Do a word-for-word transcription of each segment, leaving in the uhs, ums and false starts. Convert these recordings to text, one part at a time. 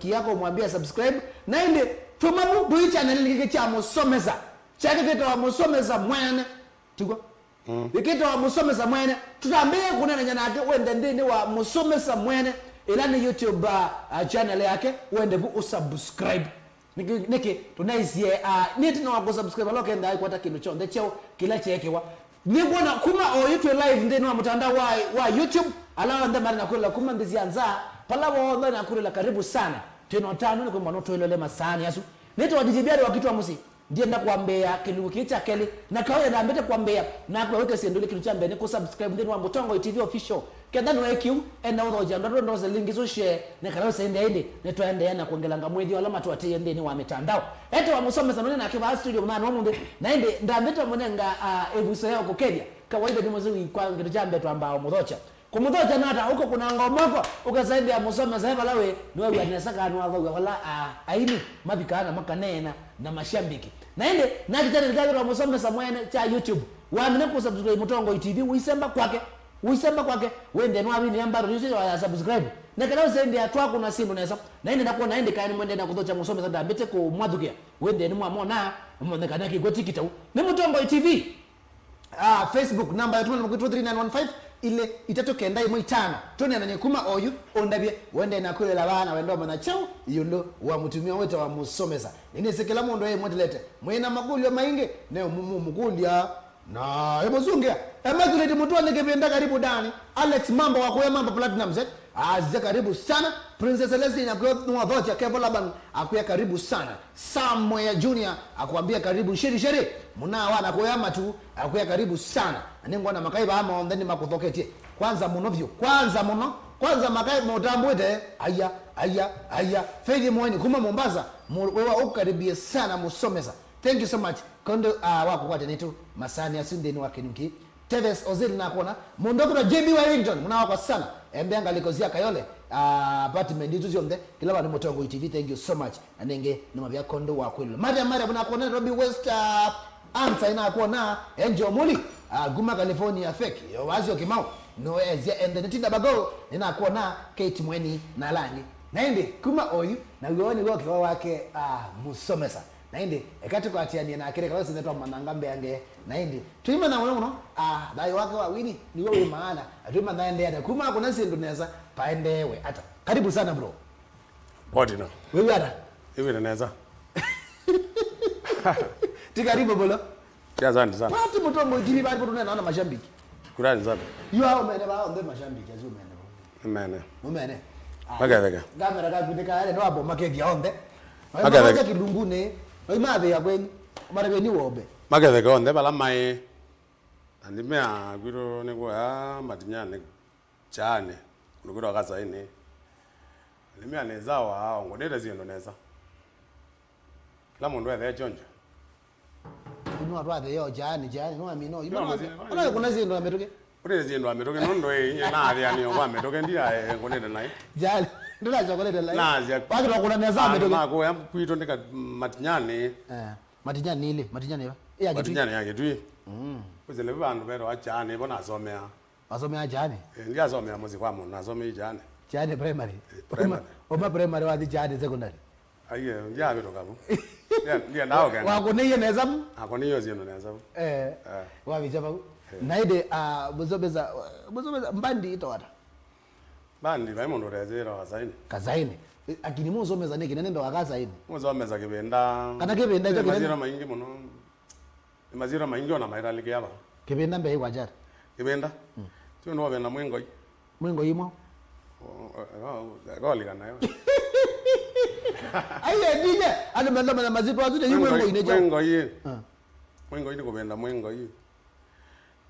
Kia kũmwambia subscribe. Na ĩndĩ tũma vu ndũi channel kĩkĩ kya Mũsomesa. Kyake kĩtawa Mũsomesa mwene. Tiguo? Mm. Kĩtawa Mũsomesa mwene. Tũtambĩĩe kũneenany'a nake wende nthĩnĩ wa Mũsomesa mwene. Ĩla nĩ YouTube, uh, uh, channel yake. Wende vu ũsubscribe. Nĩkĩ, nĩkĩ tũnaisye, uh, nĩtĩ no kũsubscribe ala ũkendaa kwata kĩndũ kyonthe kyeũ kĩla kyeekĩwa. Nĩkwona kuma oyu twĩ live nthĩnĩ wa mũtandao wa, wa YouTube, ala onthe marĩ na kwĩlĩla kuma nthĩ sya nza, pala wothe na kwĩlĩla karibu sana. Twĩ na ũtanu nĩ kwĩmwa no twĩlole masaani asu. Nĩtawa D J Biari wa Kitwa Mũsyĩ. Ndienda kwambĩĩa kĩlungu kĩĩ kya kelĩ. Na kawaida ndambĩte kwambĩĩa, nakwĩa wĩke syĩndũ ilĩ. Kĩndũ kya mbee nĩ kũsubscribe nthĩnĩ wa Mũtongoi T V Official. Ketha nĩweekie ũu, enda ũthokya andũ atũ ndose link isu share, nĩ kana ũsende ĩndĩ, nĩtwaendeea na kwongelanga mwĩthyo ala matũatĩĩe nthĩnĩ wa mĩtandao. Etawa Mũsomesa nũne nake vaa studio mũthenya wa ũmũnthĩ, na ĩndĩ ndambĩte mũnenga, ah, ĩvuso ya ũkũkethya. Kawaida nĩ mũsĩ wĩ kwa kĩndũ kya mbee twambaa ũmũthokya. Kũmũthokya nata, ũkũkũnanga moko, ũkasaidia Mũsomesa e vala wĩ, nĩwew'a nesa kana nĩwathaw'a vala, ah, aini mavikaa na makaneena na mashambiki. Na ĩndĩ, nakĩtene nĩkavĩtwa Mũsomesa mwene kya YouTube, wamina kũsubscribe Mũtongoi T V, ũisemba kwake. Ũisemba kwake, wende nwavinia mbaru isu ya subscribe. Nekana ũsendea twakũna syĩndũ nesa. Na ĩndĩ nakwona ĩndĩ kaĩ nĩmwendee na kũthokya Mũsomesa ndambĩte kũmwathũkĩa. Wende nĩmwamona, mwone kana kĩkw'o ti kĩtau. Nĩ Mũtongoi T V. Ah, Facebook namba ya tũmana two three nine one five, ilĩ itatũ kenda ĩmwe itano. Tũneanany'e kuma oyu, ũndavye, wende na kwĩlĩla vaa na wende ũmanya kyaũ ĩũlũ wa mũtumĩa wĩtawa Mũsomesa. Nĩnĩsĩ kĩla mũndũ aimwetelete. Mwĩ na makũlyo maingĩ, ne mũmũkũlya. Na ĩmũsungĩa, Immaculate Mũtũa nĩ kĩvĩnda karibu ndani. Alex Mambo wa kũya Mambo Platinums, eh? Azia karibu sana. Princess Celestine akwĩa nĩwathokya Kevo Laban akwĩa karibu sana. Samuel Junior akwambia karibu. Sheri Sheri, mũnawa na kũya matu akwĩa karibu sana. Na nĩngwona makai vaa monthe nĩmakũthoketye. Kwanza mũno vyũ, kwanza mũno, kwanza makai mũtambwĩte. Aya, aya, aya. Faith Mweni kuma Mombasa, mu-, wewa ũkaribie sana Mũsomesa. Thank you so much. Kondo, ah, wa kũkwata nĩtũ masaani asu nthĩnĩ wa kĩnungi. Teves Ozil nakwona. Mũndũ ũkwĩtwa J B Wellington, mũna wakwa sana. Embea ngalĩko sya Kayole, ah, apartment isu syonthe. Kĩla vandũ Mũtongoi T V, thank you so much. Na nĩngĩ nĩ mavya kondo wa kwĩlũla. Maria Maria, mũna kwona Nairobi West, ah, Ansa inakwona. Angel Muli, ah, kuma California fake. Yo wasio Kimau. No ezia and the Nitida Bago, inakwona Kate Mweni na Lani. Na ĩndĩ, kuma oyu, na wĩoni wake wake, ah, Mũsomesa. Na ĩndĩ, eka tũkwatĩanĩe nake, nĩ kana ũsinde twamananga mbeange. Na ĩndĩ, tũimanya mũno mũno, ah, thayũ wake wa wini nĩw'o wĩ maana, na tũimanya endeea ata. Kuma akũna syĩndũ nesa, paendeewe ata. Karibu sana, bro. Poa tena. Wĩw'a ata? Nĩw'ĩte nesa. Ti karibu, bro. Ti asante sana. Pati Mũtongoi T V, pati tũneena na mashabiki. Shukrani sana. Yu ao mene ba, onthe mashabiki, asu mene ba. Nĩ mene. Nĩ mene. Ah, maketheke. Kamera kaku nĩ kaere, no abo makethia onthe. Maketheke. Maja kĩlungunĩ, no imathĩa kwenyu. Marebe ni wombe. Maketheke onthe vala maĩ. Na ndimea kwitũ nĩ kũya Matinyani, Kyaanĩ, kũndũ kwĩtwa Kasainĩ. Ndimea nĩ sawa, ongonete syĩndũ nesa. Kĩla mũndũ ethee kyonjo. Ino atwathĩe o Jaani, Jaani, no amino. Ino no, no, no, kuna syĩndũ ya mĩtũkĩ. Kũnĩ syĩndũ ya mĩtũkĩ, nũndũ ĩ, nyie naathĩanĩo kwa mĩtũkĩ, ndiae ngũnĩte naĩ. Jaani, ndũnachokolete naĩ. Nasya. Wakĩtwa kuna nesa mĩtũkĩ. Makũya kwitũ nĩ ka-, Matinyani. Eh, Matinyani ile, Matinyani ĩva? Ya Kitui. Matinyani ya Kitui. Mm. Kwĩsĩle vandũ vetawa Jaani, vo nasomea. Wasomea Jaani? Eh, ndiasomea mũsyĩ kwa mũndũ, nasomei Jaani. Jaani primary. Eh, primary. Uma, uma primary wathi Jaani secondary. Aiye, ndiavĩtũka vu. Ndia, ndia ndaokenga. Wakũnĩie nesa vu? Akũnĩie syĩndũ nesa vu. Eh. Eh. Wavicha vau. Eh. Na ĩndĩ, ah, Mũsomesa, Mũsomesa, mbandi ĩtawa ata? Mbandi, vai mũndũ ũtesĩĩra Kasainĩ. Kasainĩ. Eh, akini Mũsomesa nĩ kĩnene ndo wa Kasainĩ. Mũsomesa kĩvĩnda. Kana kĩvĩnda ĩkyo kĩnene. Masyĩtwa maingĩ mũno. Nĩ masyĩtwa maingĩ ona maĩtalĩkĩa va. Kĩvĩnda mbee ĩkwatya ata? Kĩvĩnda? Mm. Ti ũndũ wa vĩnda Mwĩngoi. Mwĩngoi mwaũ? Kolikana yo. Aiye, D J, andũ menda manya masyĩtwa asu, nĩ yu Mwĩngoi nĩ kyaũ? Mwĩngoi. Ah. Mwĩngoi nĩ kũvĩnda Mwĩngoi.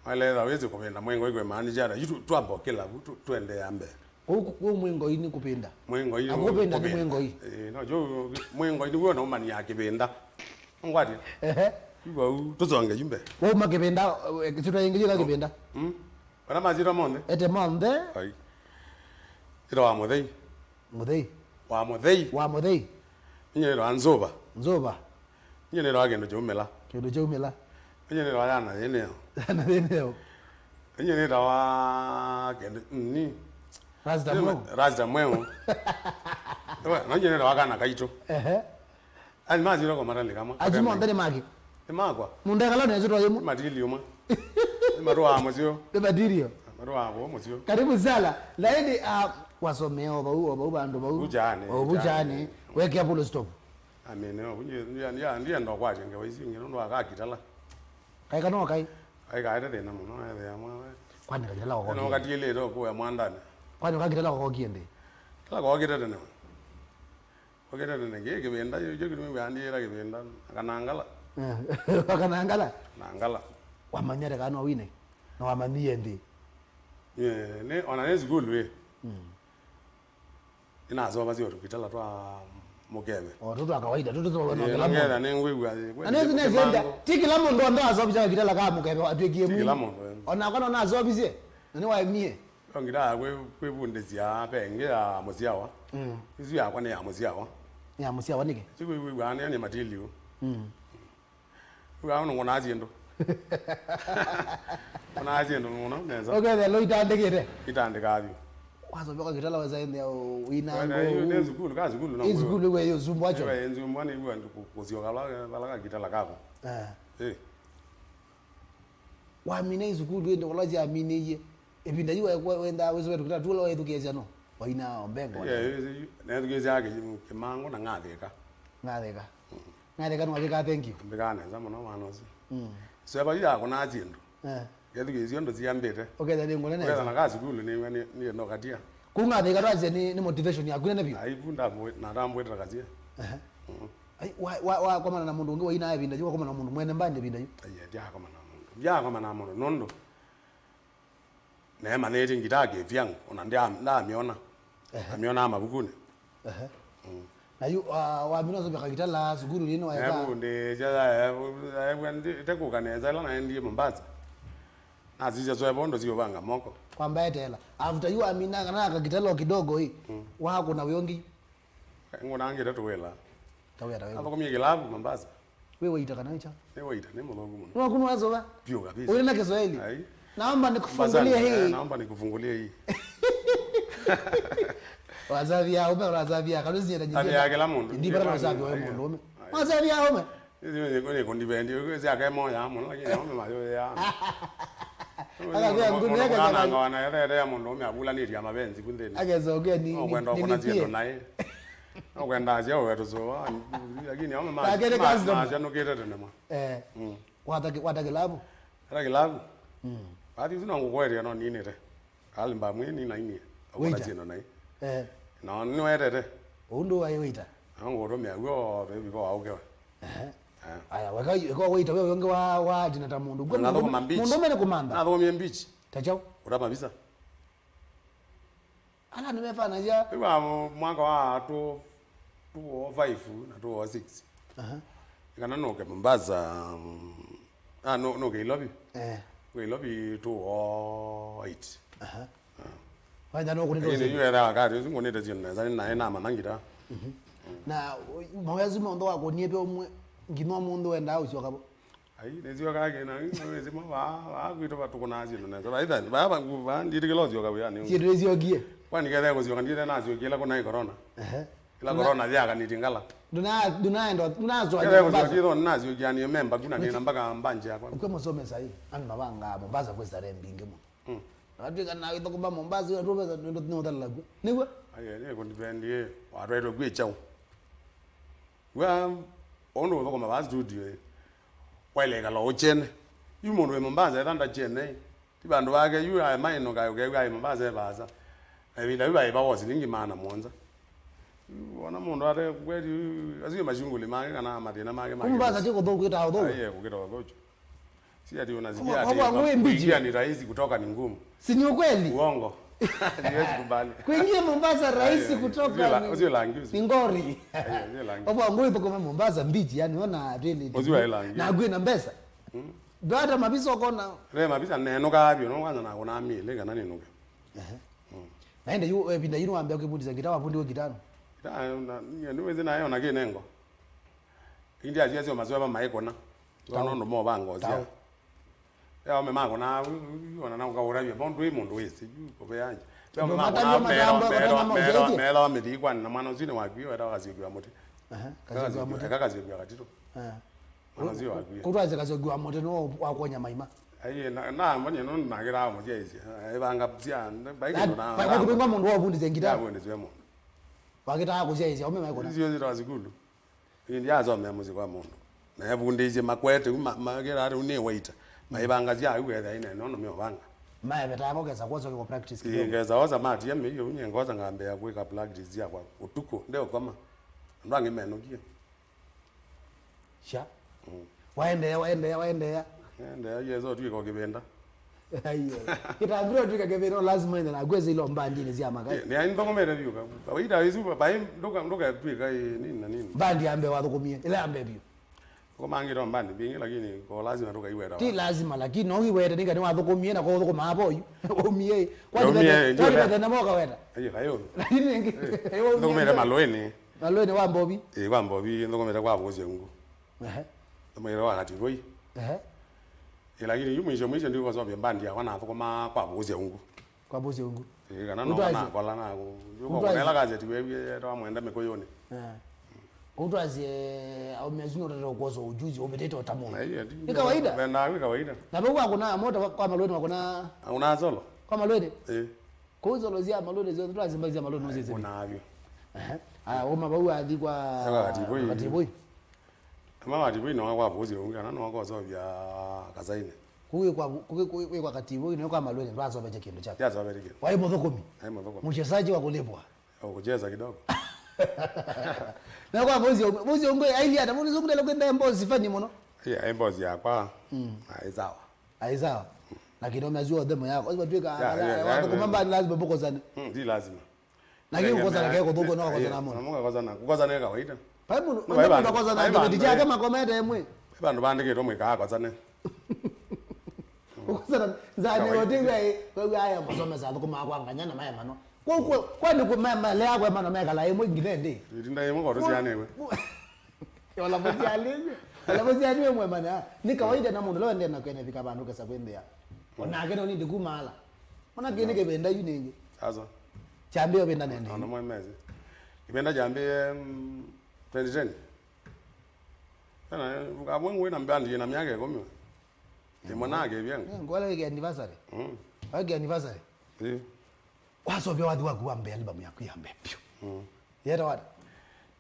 Maletha wĩsĩ kũvĩnda Mwĩngoi kwĩmaanisha ata? Yu tu-, twamba kĩla vu, tu-, tũendeea mbee. Kũu, kũu Mwĩngoi nĩ kũvĩnda. Mwĩngoi. Na kũvĩnda nĩ Mwĩngoi. Ĩĩ, no, yo, Mwĩngoi nĩw'o na ũmanyia kĩvĩnda. Ngwatĩ. Ehe. Yu vau, tũsonge yu mbee. Wauma kĩvĩnda, eh, kĩsyĩtwa yĩngĩ yĩka kĩvĩnda. Mm. Vala masyĩtwa monthe. Ete monthe. Ai. Ĩtawa Mũthei. Mũthei. Wa Mũthei. Wa Mũthei. Inyie nĩtawa Nzũva. Nzũva. Inyie nĩtawa kĩndũ kyaumĩla. Kĩndũ kyaumĩla. Inyie nĩtawa yana yĩneo. Yana yĩneo. Inyie nĩtawa kĩndũ, ni. Rasta mweũ. Rasta mweũ. We, no nyie nĩtawa kana kaitũ. Ehe. Ani mazira kwa matani kamwe. Aji monthe nĩ maki. Nĩ makwa. Mũndekala nĩ zito yimwe. Matili umwe. Nĩ matũaa mũsyo. Nĩ material. Matũaa kwa mũsyo. Karibu sana. Laini, ah, wasomea o vau, o vau vandũ vau. Bujani, o bujani. Bujani. Wekea full stop. Amene, o, ndienda kwatya ngewa isu ingĩ nũndũ wa kakitala. Kaika no kai. Kaika ete thĩna mũno, ethĩa mwa. Kwani kakitala kokokie? No katielete kuya mwandani. Kwani kakitala kokokie ndi? Kala kokite tene. Kokite tene, kĩ kĩvinda, yu, yu kĩtumi andĩĩra kĩvinda, akanangala. Eh, akanangala? Nangala. Wamanyire kana wine? Na wamanyie ndi? Yeah, nĩ, ona nĩ sukulu ĩ. Mm. Nĩnasovasya tũkitala twa mũkeve. O, tũ twa kawaida, tũ tũtũlonongela mũndũ. Ngetha nĩngwĩw'a, na nĩsĩ nĩsĩ enda, ti kĩla mũndũ onthe wasovisya kakitala ka mũkeve watwĩkie mwini. Ti kĩla mũndũ, eh. Onakwa no nasovisye, na nĩwaemie. Yo ngitaa kwĩ-, kwĩvundĩsya pengĩ ya mũsyawa. Mm. Isu yakwa nĩ ya mũsyawa. Nĩ ya mũsyawa nĩkĩ? Sikwĩw'a nĩ, nĩ material. Mm. Rĩu nĩngonaa syĩndũ. Ngonaa syĩndũ mũno nesa. Ũkethĩa lo itandĩkĩte. Itandĩkaa vyũ. Wasovoka kitala wesa ende wina. Wenda, ngũ- yu nĩ sukulu, ka sukulu no. Ĩ sukulu we yo zumbu wacho. Nĩwe nzumbu nĩ yu andũ kũ-, kũsyoka vala, vala ka kitala kako. Eh. Eh. Wamina ĩ sukulu ende wala sya aminĩie. Ĩvinda yu we-, we-, wenda wĩsũve tũkitala tũla wethukĩĩsya no. Waina ombengo. Yeah, nethukĩĩsya kĩ-, kĩmango na ngathĩka. Ngathĩka. Mm. Ngatheka nĩwavĩkaa thank you. Mbĩkaa nesa mũno mwana ũsu. Mm. Sweva yu yakũnaa syĩndũ. Eh. Kethukĩĩsya ũndũ siambĩte. Ũkethĩa nĩ ngũne nesa. Ũkethĩa na ka sukulu nĩ, nĩ, nĩ, no katia. Kũu ngatheka twasye nĩ, nĩ motivation yaku nene vyũ. Ai, vu ndambwĩ-, na ndambwĩtĩra katia. Ehe. Mm. Ai, wa, wa, wakomana na mũndũ ũngĩ waina ĩvinda yu wakomana na mũndũ mwene mbandi ĩvinda yu. Ai, ndiakomana na mũndũ. Ndiakomana na mũndũ nũndũ. Neemanĩtye ngitaa kĩvyangu, ona ndia-, ndamyona. Ehe. Namyonaa mavukunĩ. Ehe. Mm. Na yu, ah, wamina ũsomya kakitala sukulu nini waeka? Naevundĩĩsya, naevwa ndi-, itekũka nesa ĩla naendie Mombasa. Nasisya sweva ũndũ siũvanga moko. Kwamba eteela. After yu wamina kana kakitala o kidogo ĩ, mm, wakũna wĩ ũngĩ. Ngũnangĩte tũwĩla. Tawĩa, tawĩa. Athukumie kilabu Mombasa. Wĩ waiter kana wĩ kyaũ? Nĩ waiter, nĩ mũthũku mũno. Nĩ waku nĩwasũva? Vyũ kabisa. Ũrĩ na Kiswahili? Ai. Naomba nikufungulie hii. Mombasa, eh, naomba nikufungulie hii. Wasavia aume, wasavia kana usinyenda nyingine. Ati ya kila mũndũ. Ndipata na wasavia wa mũndũ ũme. Ai. Wasavia aume. Nĩ, nĩ, nĩ, nĩ kũndivendi, ũkwĩsĩ akaemoya mũno, lakini aume mayoya. Akakwĩa ngumi yake kana wana yathere ya mũndũ ũme avulanĩtye mavenzi kunthĩnĩ. Akesogea ni, no kwenda ni, ũkũna ni syĩndũ naĩ. No kwenda asya ũwe tũsũa, lakini aume ma-, lakini ma-, custom. Masyanũkĩte tene mwa. Eh. Mm. Wata ki-, wata kilabu? Wata kilabu? Mm. Ati usu no ngũkweria no ninĩte. Albamu ĩĩ nĩnainie. Ũkũna syĩndũ naĩ. Eh. No nĩwetete. Ũndũ waĩ waiter. No ngũtũmĩa w'o, baby, kwa ũkewe. Ehe. Eh. Aya, weka, weka waiter, we ũngĩ wa, wa atina ta mũndũ. Kwĩ mũndũ, nathũkũma beach. Mũndũ ũme nĩ kũmantha. Nathũkũmie beach. Ta kyaũ? Kũtama visa. Ala nĩmefanasya. Rĩu wa mwaka wa two, two oh five na two oh six. Aha. Kana nũke Mombasa, mm, ah, no, nũke Ilovi. Eh. Nũke Ilovi two oh eight. Aha. Ah. Wanja no kunito. Lakini yu etha wakati usu ngunite sio nesa, nĩ naĩ namana ngita. Mhm. Na mawĩa asu monthe wakonie pe ũmwe, nginya mũndũ wendaa ũsyoka vo? Ai, nĩsyokaa kĩna, nĩsima vaa, vaa kwitũ vatukũnaa syĩndũ nesa. Vaitha, vaa vangu, vaa nditĩkĩla ũsyoka wĩanĩ ũngĩ. Syĩndũ nĩsyokie. Kwani kethe kũsyoka, ndithe nasyokie ĩla kũnaĩ corona. Ehe. Ĩla corona yakanĩtye ngala. Nduna-, ndunaenda, ndunaswa. Kethe kũsyoka, ndithe nasyokia nĩ memba, kuna nĩna mpaka mbanji yakwa. Ũkwĩ mũsome sahi, andũ mavangaa Mombasa kwĩ starehe mbingĩ mũno. Mm. Natwĩka na ithũkũma Mombasa, ĩyo tũvesa, nĩũthalalakw'a. Nĩw'o? Aye, nĩ kũndipendie, watwaĩtwe kwĩ kyaũ? Wa, ũndũ ũthũkũma vaa studio, eh, waĩle ĩkala ũkyene. Yu mũndũ wĩ Mombasa, etha ndakyene, ti vandũ vake, yu aĩ mainũka, ũkew'a aĩ Mombasa e vaasa. Na ĩvinda yu vaĩ va silingi maana mũonza. Yu, wona mũndũ ate kweli, yu, asu nĩ mashughuli make kana mathĩna make make. Mombasa ti kũthũku, ĩtaa ũthũku. Aye, kũkĩta ũthũku. Si ati unasikia ati kuingia ni rahisi, kutoka ni ngumu. Si ni ukweli? Uongo. Siwezi kubali. Kuingia Mombasa rahisi, kutoka ni, usio langi usi. Ni ngori. Ayo, usio langi. Obwa ngui thũkũma Mombasa beach, yani ona atwili. Usio langi. Na ngui na mbesa. Mm. Ndo hata mabisa ukona. Re mabisa neno ka bio, no kwanza na kuna mili kana ni nuke. Ehe. Mm. Na ende yu, eh, pinda yu wambe kibundisa ngita wafundi wa kitano. Kita, na, ni wezi na yo na kinengo. Indi asu asyo masweva maikũna. Tau. Ona ũndũ movanga ũsya. Tau. Ĩla aume makũna, ona na ũkaũtavya, mũndũ wĩ mũndũ wĩsĩ, yu kũvea nje. Tondũ matavya matamba, matamba maũsyaĩtye. Meela wa mĩthii kwanĩ na mwana ũsu nĩ wakwie, wetawa Kasyũki wa Mũtĩ. Aha, Kasyũki wa Mũtĩ. Eka Kasyũki wa Katitũ. Ah. Mwana ũsu wakwie. Kũtwasya Kasyũki wa Mũtĩ nĩwe wa kuonya maima. Aiye, na, na mbonye nũndũ nakĩtaa mũsyaĩĩsya. Ĩvanga sya, vai kĩndũ na, vai kũvingwa mũndũ wa ũvundĩsya ngita. Ndavundĩswe mũndũ. Wakĩtaa kũsyaĩĩsya, ũme maikũna. Icio syĩtawa sukulu. Ĩndĩ asomea mũsyĩ kwa mũndũ. Na evundĩisye makwete, u ma-, makĩra atĩ u nĩ waita. Maivanga sya u etha ine, nono meovanga. Maevetaa ngo kesa kwosa kĩko practice kidogo. Ĩĩ, ngesa osa matia mĩio, unye ngosa ngambĩa kwĩka practice yakwa. Ũtukũ, ndeũkoma. Andũ angĩ menũkie. Sha. Mm. Waendeea, waendeea, waendeea. Endeea, Yesu, twĩka kĩvĩnda. Aiyo. Kĩtambiro twĩka kĩvĩno lazima ende na kwese ilo mbandinĩ sya makai. Nĩ aĩ nthogomete vyũ ka. Kawaida isu bai ndũka, ndũka twĩka ĩ nini na nini. Mbandi ya mbee wathũkũmie, ĩla ya mbee vyũ. Kũmangĩtwa mbandi mbingĩ, lakini ko lazima ndũkaiweta. Ti lazima, lakini no iwete nĩka nĩ wathũkũmie na ko ũthũkũma hapo yu. Umie. Kwani vete, kwani vete na moka weta. Aiyo, kayo. Lakini ngi. Ndũkũmĩte malũĩnĩ. Malũĩnĩ wa Mbovi. Ĩĩ, kwa Mbovi, ndũkũmĩte kwa Vusi Ungu. Ehe. Ndũmĩte kwa Kativoi. Ehe. Ĩ, lakini yu mwisho mwisho ndiũkosovya mbandi yakwa nathũkũma kwa Vusi Ungu. Kwa Vusi Ungu. Ĩ, kana no nakola na ku-, ndiũkokũnela gazeti wewie yetawa Mwenda Mĩkũyũnĩ. Eh. Kũu twasye aũme asu notete ũkosa ujuzi, ũvĩtĩte ũta mũno. Nĩ kawaida. Vendaa kwĩ kawaida. Na vau wakũna mota kwa malũĩnĩ wakũna. Akũna solo. Kwa malũĩnĩ. Ĩ. Kũu solo sya malũĩnĩ syonthe twasye mbai sya malũĩnĩ nũsĩsĩ. Kũna avyo. Ehe. Aya, ũma vau athi kwa Kativoi. Kativoi. Ama Kativoi no kwa Vusi Ungu, kana no kosovya Kasainĩ. Kũu wĩ kwa, kũu wĩ kwa Kativoi, nĩ kwa malũĩnĩ, ndwasoveche kĩndũ kyake. Ndiasoveche kĩndũ. Waĩ mũthũkũmi. Aĩ mũthũkũmi. Mchezaji wa kulipwa. Au kucheza kidogo. Na kwa Vusi Ungu, Vusi Ungu, aili ata, Vusi Ungu ndele kwenda mbosi fani mũno. Iya, mbosi yakwa. Mm. Aĩ sawa. Aĩ sawa. Lakini ũme asu othe moyako. Ũsi matwĩka, ya, ya, ya, wathũkũma mbandi lazima mũkosane. Mm, ti lazima. Na kĩu kũkosana ke kũthũkũ no kũkosana mũno. Mũkakosana, kũkosana nĩ kawaida. Pai mũndũ, no, pai mũndũ vandũ, akosana pai kĩveti vandũ, kyake makomete ĩmwe. Pai vandũ vandĩkĩtwe mwĩkaa akosane. Kũkosana, nzani kawaida. Ũtĩw'a ĩ, wewe aya kusomesa athũkũma kwa nganya na maya mano. Kwa, kwa, kwa nĩ kuma malea kwa mano mekala ĩmwe nginya ĩndĩ. Itinda ĩmwe kwa tusianĩwe. Ola mũsialĩwe. Ola mũsialĩwe mwemana. Nĩ kawaida na mũndũ leo ende na kwene vika vandũ kesa kwĩmbĩa. Onake no nindi kuma ala. Ona kĩnĩ kĩvĩnda yu nĩngĩ. Sasa. Kyambĩe ũvĩnda nende. Ona mwe mezi. Kĩvĩnda kyambĩe, mm, twenty ten. Kana, kamwe ngwĩ na mbandi na myaka ĩkũmi. Nĩ mwana ake vyangu. Ngwala wiki anniversary. Mm. Wiki anniversary. Ĩ. Wasovya wathi waku wa mbee, album yaku ya mbee vyũ. Mm. Yetawa ata?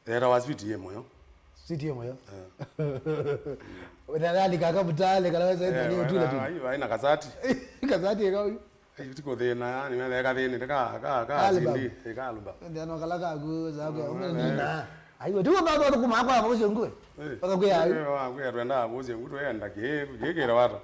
Yetawa Sweet Ye Moyo. Sweet Ye Moyo. Eh. Ũthathali kaka butale kala wesa. Eh, ndio tule tu. Ai, ai na kasati. Kasati eka uyu. Ai, tiko thĩna, yani, mele kathĩna ka, ka, ka album. Sindi, eka album. Ndio no kala kaku za kwa. Mm, nina. Aiwe, tuwe bado tukumakwa hapo sio ngwe. Eh. Paka kwa ayu. Eh, wa kwa twenda hapo sio ngwe, twenda ke, ke kera wata.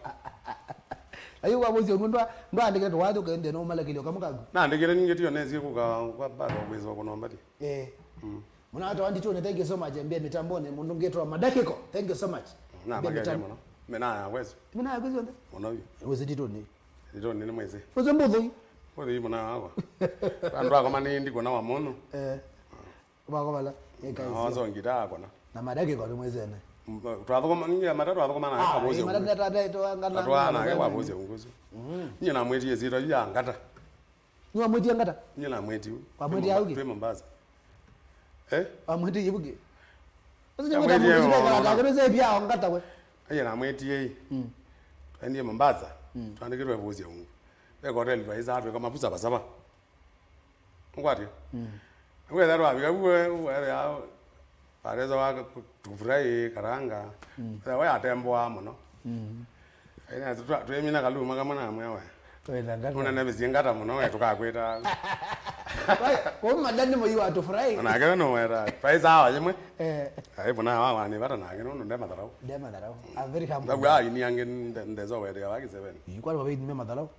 Ayu kwa bosi ngundwa, ndo andikire twathu kende no mala kilio kamukagu. Na andikire ningi tio nesi kuka kwa bado kwizo kuno mbati. Eh. Mm. Muna watu wandi tone, thank you so much. Mbia mitambone, mundu ngetwa Madakiko. Thank you so much. Na mbia makende mitambo. Muno. Mena ya wezo. Mena ya wezo nde? Muno yu. Wezo titoni. Titoni ni mwezi. Wezo mbuthui. Wezo muna wako. Andu akoma ni ndiko na wa muno. Eh. Bako bala, eka isi. Awazo ngita akona. Na Madakiko ni mwezene. Twathukuma, ningi ya matatu twathukuma na ah, kabozi. Matatu tata to ngana. Atwa na ke kwa bozi unguzi. Mm. Nye na mweti ezito ya ngata. Ni wa mweti ya ngata? Nye na mweti. Kwa mweti ya uki? Twe Mombasa. Eh? Wa mweti yibuki. Sasa ni mweti ya ngata, kwa sababu pia ngata we. Aye na mweti yei. Mm. Twendie Mombasa. Mm. Twandikirwe bozi ungu. Be hotel twa isa twe kama busa basaba. Ngwatya. Mm. Wetha twavika vu we, wethĩa varesa wa tufurahi karanga. Mm. Wetha we atemboa mũno. Mm. Ina twa twimina kaluma kamwe na mwe we. Wetha ngata. Una nevisie ngata mũno we tukakwita. Kwa madani mo yu atufurahi. Ona kero no wera. Pai sawa yemwe. Eh. Ai bona wa wa ni vata na kero no ndema tharau. Ndema tharau. I'm very humble. Ndawa ini ange ndezo wethĩa wa ki seven. Yu kwa ni matharau.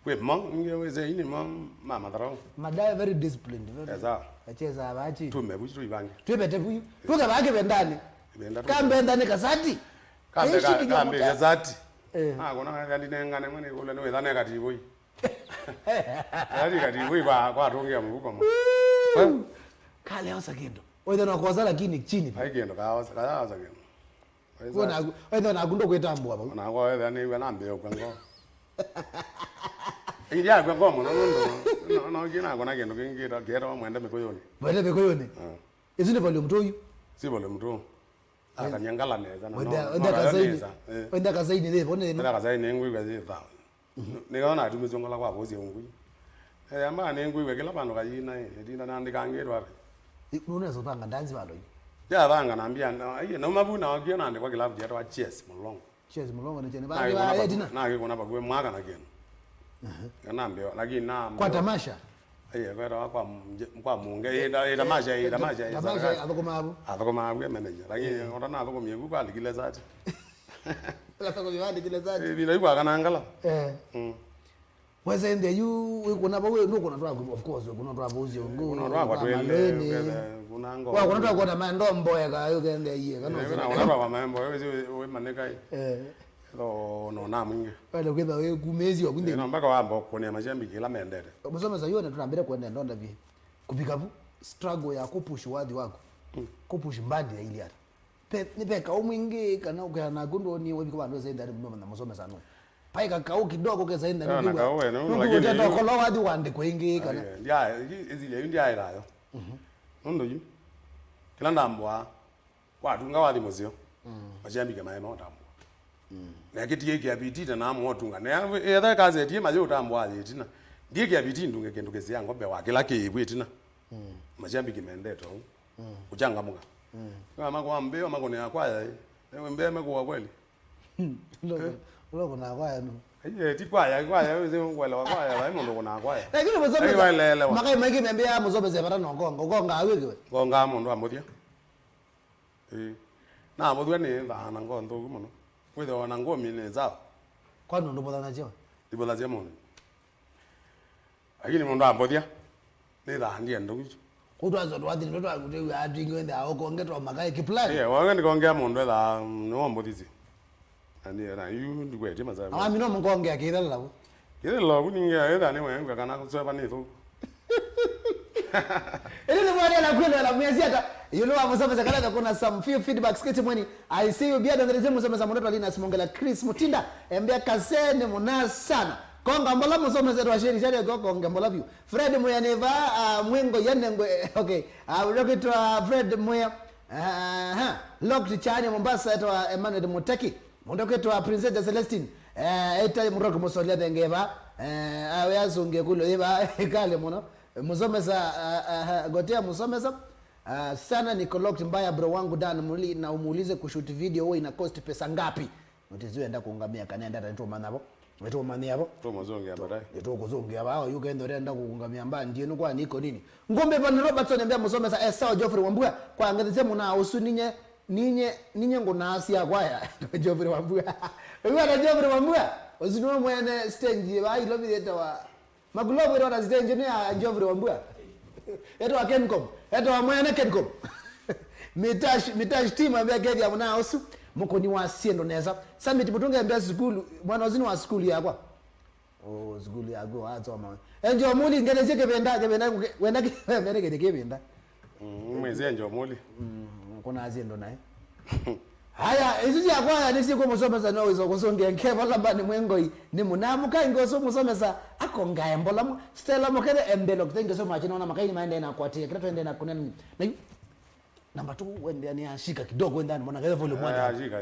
Kwĩ mo, nge wĩse ini mo, ma matharau. Madai very disciplined, very. Esa. Acheza abachi. Tume buchi tuibange. Twebete buyu. Tuke bake bendani. Benda tu. Kambe ndani kasati. Kambe ka, kambe kasati. Eh. Ah, kona kali nengane mwana kule no ethane kati boy. Kali kati boy kwa, kwa tungia muko mo. Kale osa kindo. Oyo no kosa lakini chini. Ai kindo ka osa, ka osa kindo. Kwona aku, wetha naku ndũkwĩtambũa vau. Ona kwa wetha nĩw'a nambĩe ũkw'a ngoo. Ndyakwa ngoo mũno nũndũ no- no kĩnakwa na kĩndũ kĩngĩ kĩta- kĩetawa Mwende Mĩkũyũnĩ. Mwende Mĩkũyũnĩ. Ah. Ĩsu nĩ volume two yu? Si volume two. Akanyangala nesa na wenda no- wenda no nayo kasaini nesa. Eh. Wenda kasaini thĩvo nĩ ĩno. Wenda kasaini ngwĩw'a yĩ thaũ. Nĩkana natumisye ngola kwa vosi ungui. Eh, amba nĩngwĩw'a kĩla vandũ kayina, eh, ĩtinda nandĩkangĩtwa. Nũnesa ũvanga ndanzi vandũ yu? Yavanga nambia, na- aiye, nauma vu naokie naandĩkwa kĩlavu kĩetawa Cheers Mũlongo. Cheers Mũlongo nĩ kyeni. Nakĩkũna Vangĩla vaku- ĩtina. Nakĩkũna vakuĩ mwaka na kĩndũ. Aha. Kana mbeo, lakini na- Kwa tamasha? Aiye, kwetawa kwa mje- kwa munge, ĩ ta- ĩ tamasha, ĩ tamasha, ĩ tamasha, sarakasi. Athũkũmaa vu. Athũkũmaa vu, manager. Lakini ona nathũkũmie vu kwalikile sati. Athũkũmie kwalikile sati. Ĩ, ĩvinda yu kwakanangala. Eh. Mm. Wese nthĩ yu wĩkũna vau, wĩ- ndũkũna twaku, of course, wĩkũna twa vosi ungu. Wĩkũna twakwa twĩlĩ, malweni. Wĩkũna ngoo. Wakũna twakuona maendo mboeka, yũkende iye, kana wĩkũna twakwa maembo, wĩmanĩkai. Eh. Tho no na mwingi. Wale kwitha wĩ kumezi wa kunde. No mpaka wamba kunia mashabiki ila mendete. Mũsomesa yone tunambire kwenda ndonda vi. Kupika vu struggle ya kupush wathi waku. Mm. Kupush mbandi ya Iliata. Pe ni pe kau mwingi kana ukana naku ndoni webi kwa ndo zaidi ari mno na Mũsomesa no. Pai ka kau kidogo ke zaidi na. Na kau we no. Ndio tendo kolo wathi wande kwingi kana. Ndia izi le ndia irayo. Mhm. Nũndũ yu. Kila ndambwa. Watunga wathi mũseo. Mm. Mashambike maema ũtambwa. Mm. Na kĩtie kia bitite na amwe ũtunga. Na etha kazi etie mayo ũtambwa athi ĩtina. Ndie kia biti ndunge kĩndũ kĩsĩa ngombe wa kĩla kĩĩvu ĩtina. Mm. Mashambike mendete ũu. Mm. Kuchangamuka. Mm. Kama kwa mbeo makone ya kwaya. Ewe mbeo mekuwa kweli. Loko, loko na kwaya no. Aye, ti kwaya, kwaya, wewe sema kwelewa kwaya, vai mũndũ kuna kwaya. Lakini Mũsomesa, waelewa. Makai maingĩ mĩambia ya Mũsomesa vata no konga, konga awe kiwe. Konga mũndũ amũthia. Eh. Na mũthua nĩ thana ngo nthuku mũno. Kwĩthĩwa na ngũmi nĩ sawa. Kwani ndũbũthana syo? Ndibũthasya mũndũ. Lakini mũndũ ambũthya, nĩ thaa ndienda ũkĩsyo. Kũtwazo twathi ndio twakutewia atingi wende aokonge twa makai kiplani. Yeah, wanga nikongea mũndũ etha nĩ wambũthisi. Na ni na yu ndikwete masaa. Awami no mkongea kithela lavo. Kithela lavo ninge etha ni wewe kana kusweba ni thuku. Ili ni mwana la kwenda la mwezi hata yule wa Mũsomesa kana kuna some few feedbacks kiti mweni. I see you bia ndandirize Mũsomesa mũndũ twalina simongela Chris Mutinda embea kasene muna sana. Konga mbola Mũsomesa twashiri shari konga mbola view. Fred Muya neva uh, mwengo yanengwe okay. Uh, rokitwa Fred Muya. Aha. Locked Chani Mombasa etwa Emmanuel Muteki. Mũndũ kwĩtwa Princess Celestine. Eh, eta mũroki mũsolia thengeva. Eh, awe asunge kulo iva kale mũno. Mũsomesa uh, uh, gotea Mũsomesa. Uh, sana niko locked mbaya bro wangu Dan Muli na umuulize kushoot video huwa ina cost pesa ngapi? Notisi wenda kuungamia kana enda tani tumanya vo. Nĩtũũmanyĩa vo. Tũmũzũngĩa baadaye. Nĩtũkũzũngĩa vaa oyu kenda ũrenda kũũngamĩa mbandi ĩno kwa niko nini. Ngũmbĩ Van Robertson embea Mũsomesa e sawa Geoffrey Wambua kwa ngathĩsya mũna ũsu ninye ninye ninye ngũnaa sya kwaya Geoffrey Wambua. Ũyuana Geoffrey Wambua ũsu nĩwe mwene stage vaa ilo vithĩtawa Makulovu ĩtawa na stage nĩ ya Geoffrey Wambua. Etawa Kencom. Etawa mwene Kencom. Mitash Mitash team ambia kethia mwana ũsu. Mũkoni wa siendo nesa. Summit Mutunga ambia sukulu. Mwana ũsu nĩ wa sukulu yakwa. Oh, sukulu yaku watsoma. Enjo muli ngeresie kĩvinda kĩvinda wenda kĩvinda kĩvinda. Mm, mwezi enjo muli. Mm, kuna siendo naye. Haya, isu sya kwaya nĩsyĩkũmũsomesa no wĩsa kũsũngĩa nkevo lamba nĩ mwengoi nĩ mũnamũka ingĩ ũsu mũsomesa akongae mbola mu Stella Mokere embelo thank you so much nona makaini maende na kwatia kila twende na kunena na yu namba two wende ni ashika kidogo wende ni mwana kaza volume one. Ashika.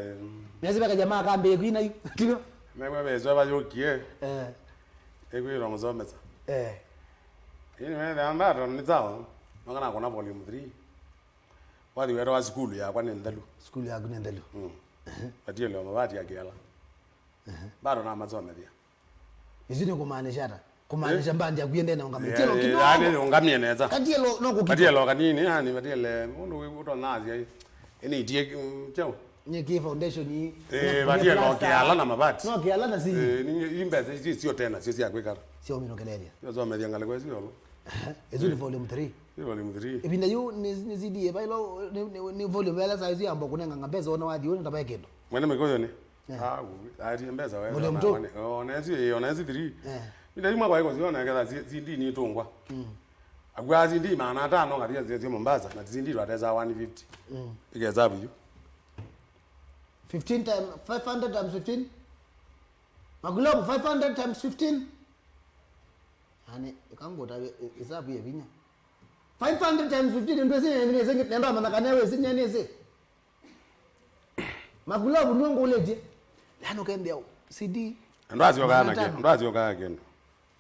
Nesi baka jamaa kambe kwina yu. Tio. Mewe bezwa bayukie. Eh. Ekwira mũsomesa. Eh. Ini mende ambato ni sawa. Mangana kuna volume three. Wathi wetawa sukulu yakwa nĩ nthelu. Sukulu yaku nĩ nthelu. Mm. Vatiele mavati ya kĩala. Bado namasomethia. Isu nĩ kumaanisha ata? Kumaanisha mbandi yaku yende na ungamia. Tielo kidogo. Yani ungamie neza. Katielo no kukitwa. Katielo kanini yani vatiele mundu utonazia. Ini itie chao. Nye ki foundation hii. Eh, vatiele no kĩala na mavati. No kĩala na sisi. Eh, ni imbesa icio tena sio cia kwikara. Sio mino kelele. Yo somethia ngale kwa sio. Isu ni volume three. Ni volume three. Ĩvinda yu nĩ nĩ C D ĩva ĩla nĩ- nĩ- nĩ volume ĩla saa isu yamba kũnenganga mbesa ona wathi ũnĩ tavae kĩndũ. Mwene mĩkũyũ nĩ Eh. Ah, atie mbesa wewe. Volume two. Ona esi ona esi three. Eh. Ĩvinda yu mwaka waiko ziona ketha C D ni tungwa. Mm. Agwa C D maana atano ngathia zia Mombasa na C D twateza one fifty. Mm. Ike hesabu yu. Fifteen times five hundred times fifteen. Makulobu five hundred times fifteen. Ani, ĩka ngũtavye, ĩ-, ĩsavu yĩ vinya. Five hundred times fifteen, ndwĩsĩ nĩ, nĩ, nĩ, nĩ, nĩndamanya kana wĩsĩ nyie nĩsĩ. Makulovu nĩwe ngũlĩtye. Yani ũkembĩa C D. Ndwasyokaa na kĩndũ, ndwasyokaa kĩndũ.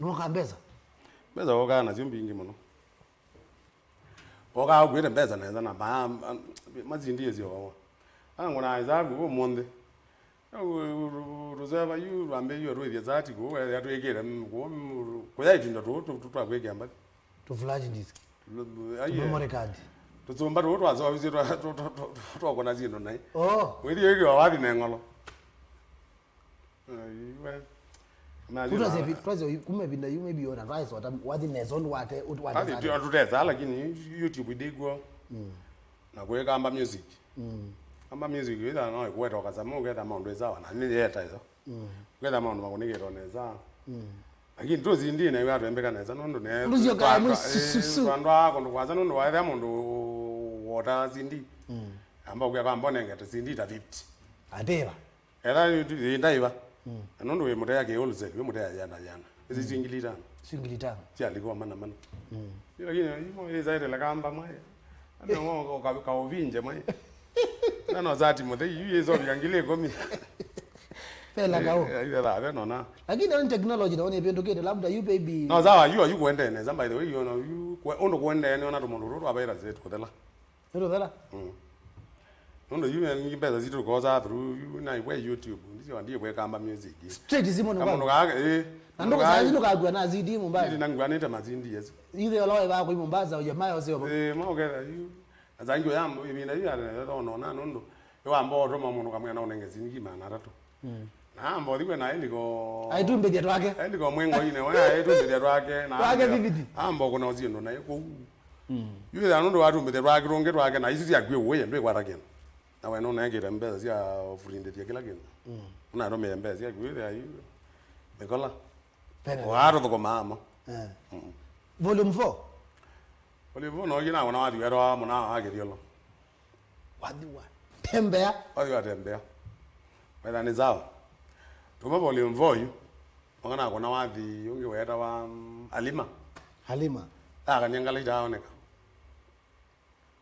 Nũka mbesa. Mbesa wokaa nasyo mbingĩ mũno. Wokaa ũkuĩte mbesa nesa na ma, ma, ma C D ĩsyoawa. Angũna ĩsavu ũmũnthĩ. Rũseva yu rwambĩĩie twĩthya sati kũu, ethĩa twĩkĩte m-, kũu m-, kũya ĩtindo tũũ tũ-, tũ-, twa kwĩkĩa mbathi. Tũ flash disk. Lu-, lu-, aiye. Tũ memory card. Tũsũmba tũũ twaseũvisye twa-, tũ-, tũ-, tũ-, tũ-, twakũna syĩndũ naĩ. Oh. Wĩthĩe wĩkĩwa wathi na ĩng'olo. Ai, we. Kutwa se vi-, twa se kuma vinda yu maybe ona twa se wata wathi nesa ũndũ wate, ũndũ wate. Wathi sati. Tũ-, tũtesa, lakini YouTube ndĩkw'o. Mm. Na kwĩ Kamba Music. Mm. Kamba Music, wĩtha no ĩkũweta ũkasama, ũketha maũndũ ĩ sawa, na nĩ yeta ĩyo. Mm. Ũketha maũndũ makũnĩkĩtwe nesa. Mm. Lakini tũ C D na iwe atwembeka nesa, nũndũ ne. Ũndũ sio kaya twa-, mwi twa-, su-, su-, eh, su-. Twandwa kũndũ kwasa, nũndũ waethĩa mũndũ wota C D. Mm. Amba ũkwĩa kwamba ũnengete C D ta fifty. Atĩva. Etha yu tu, ĩ, ndaiva. Mm. Na nũndũ wĩ mũtea kĩ wholesale, wĩ mũtea yana yana. Ĩsi, mm, syĩ ngili itano. Syĩ ngili itano. Sya liko mana mana. Mm. Yu lakini imo ĩsaĩtĩle Kamba mwaĩ. Ana mo ka, ka, kaũvinje mwaĩ. Na no sati mũthei, yu ĩsovia ngili ĩkũmi. Pela kau. Eh, eh, yu etha, ve nona. Lakini on technology naona ĩvĩndũkĩte, labda yu baby. No, sawa, yu, yu kũendee nesa, by the way, yu, no, yu, kwe-, ũndũ kũendee nĩ ona tũmũndũ tũtũ twa virus tũthela. Nĩtũthela? Mm. Nũndũ yu nĩ mbesa sitũ tũkosaa through yu na we YouTube. Ndisyo ndiye kwe Kamba Music. Straight simũ nĩ kamũndũ kwaku. Kake, eh. Na ndũkũ saizi ndũkakua na C D Mombasa. Ndinanguanĩte ma C D yes. Ithe ola waĩ vakwa Mombasa, ũja mayo sio. Eh, maũketha yu. Na zangi ya ĩvinda yu ya nona nũndũ. Ĩwamba ũtũma mũndũ kamwĩa na ũnenge singi maana atatũ. Mm. Na mbothi we na endiko. Aitumbĩthya twake. Endiko mwengo ine we aitumbĩthya twake na. Twake ambĩa, vivid. Ambo kuna ũsindo naye kũu. Mm. Yu ya nũndũ watumbĩthya twake tũngĩ twake na isu syakwĩ ũye ndwĩkwata kĩndũ. Na we nũnengĩte mbesa sya ũfurindĩthya kĩla kĩndũ. Mm. Ũnatũmĩe mbesa syakwĩ ya yu. Mĩkola. Pena. Watũthũkũma amo. Eh. Mm. Volume four. Volume four no ina wana wathi wero wa mũna wa kĩthiolo. Wathi wa tembea. Wathi wa tembea. Wetha nĩ sawa. Tuma volume four yu. Mwana kuna wathi ũngĩ wetawa, mm, Halima. Halima. Akanyangala itaoneka.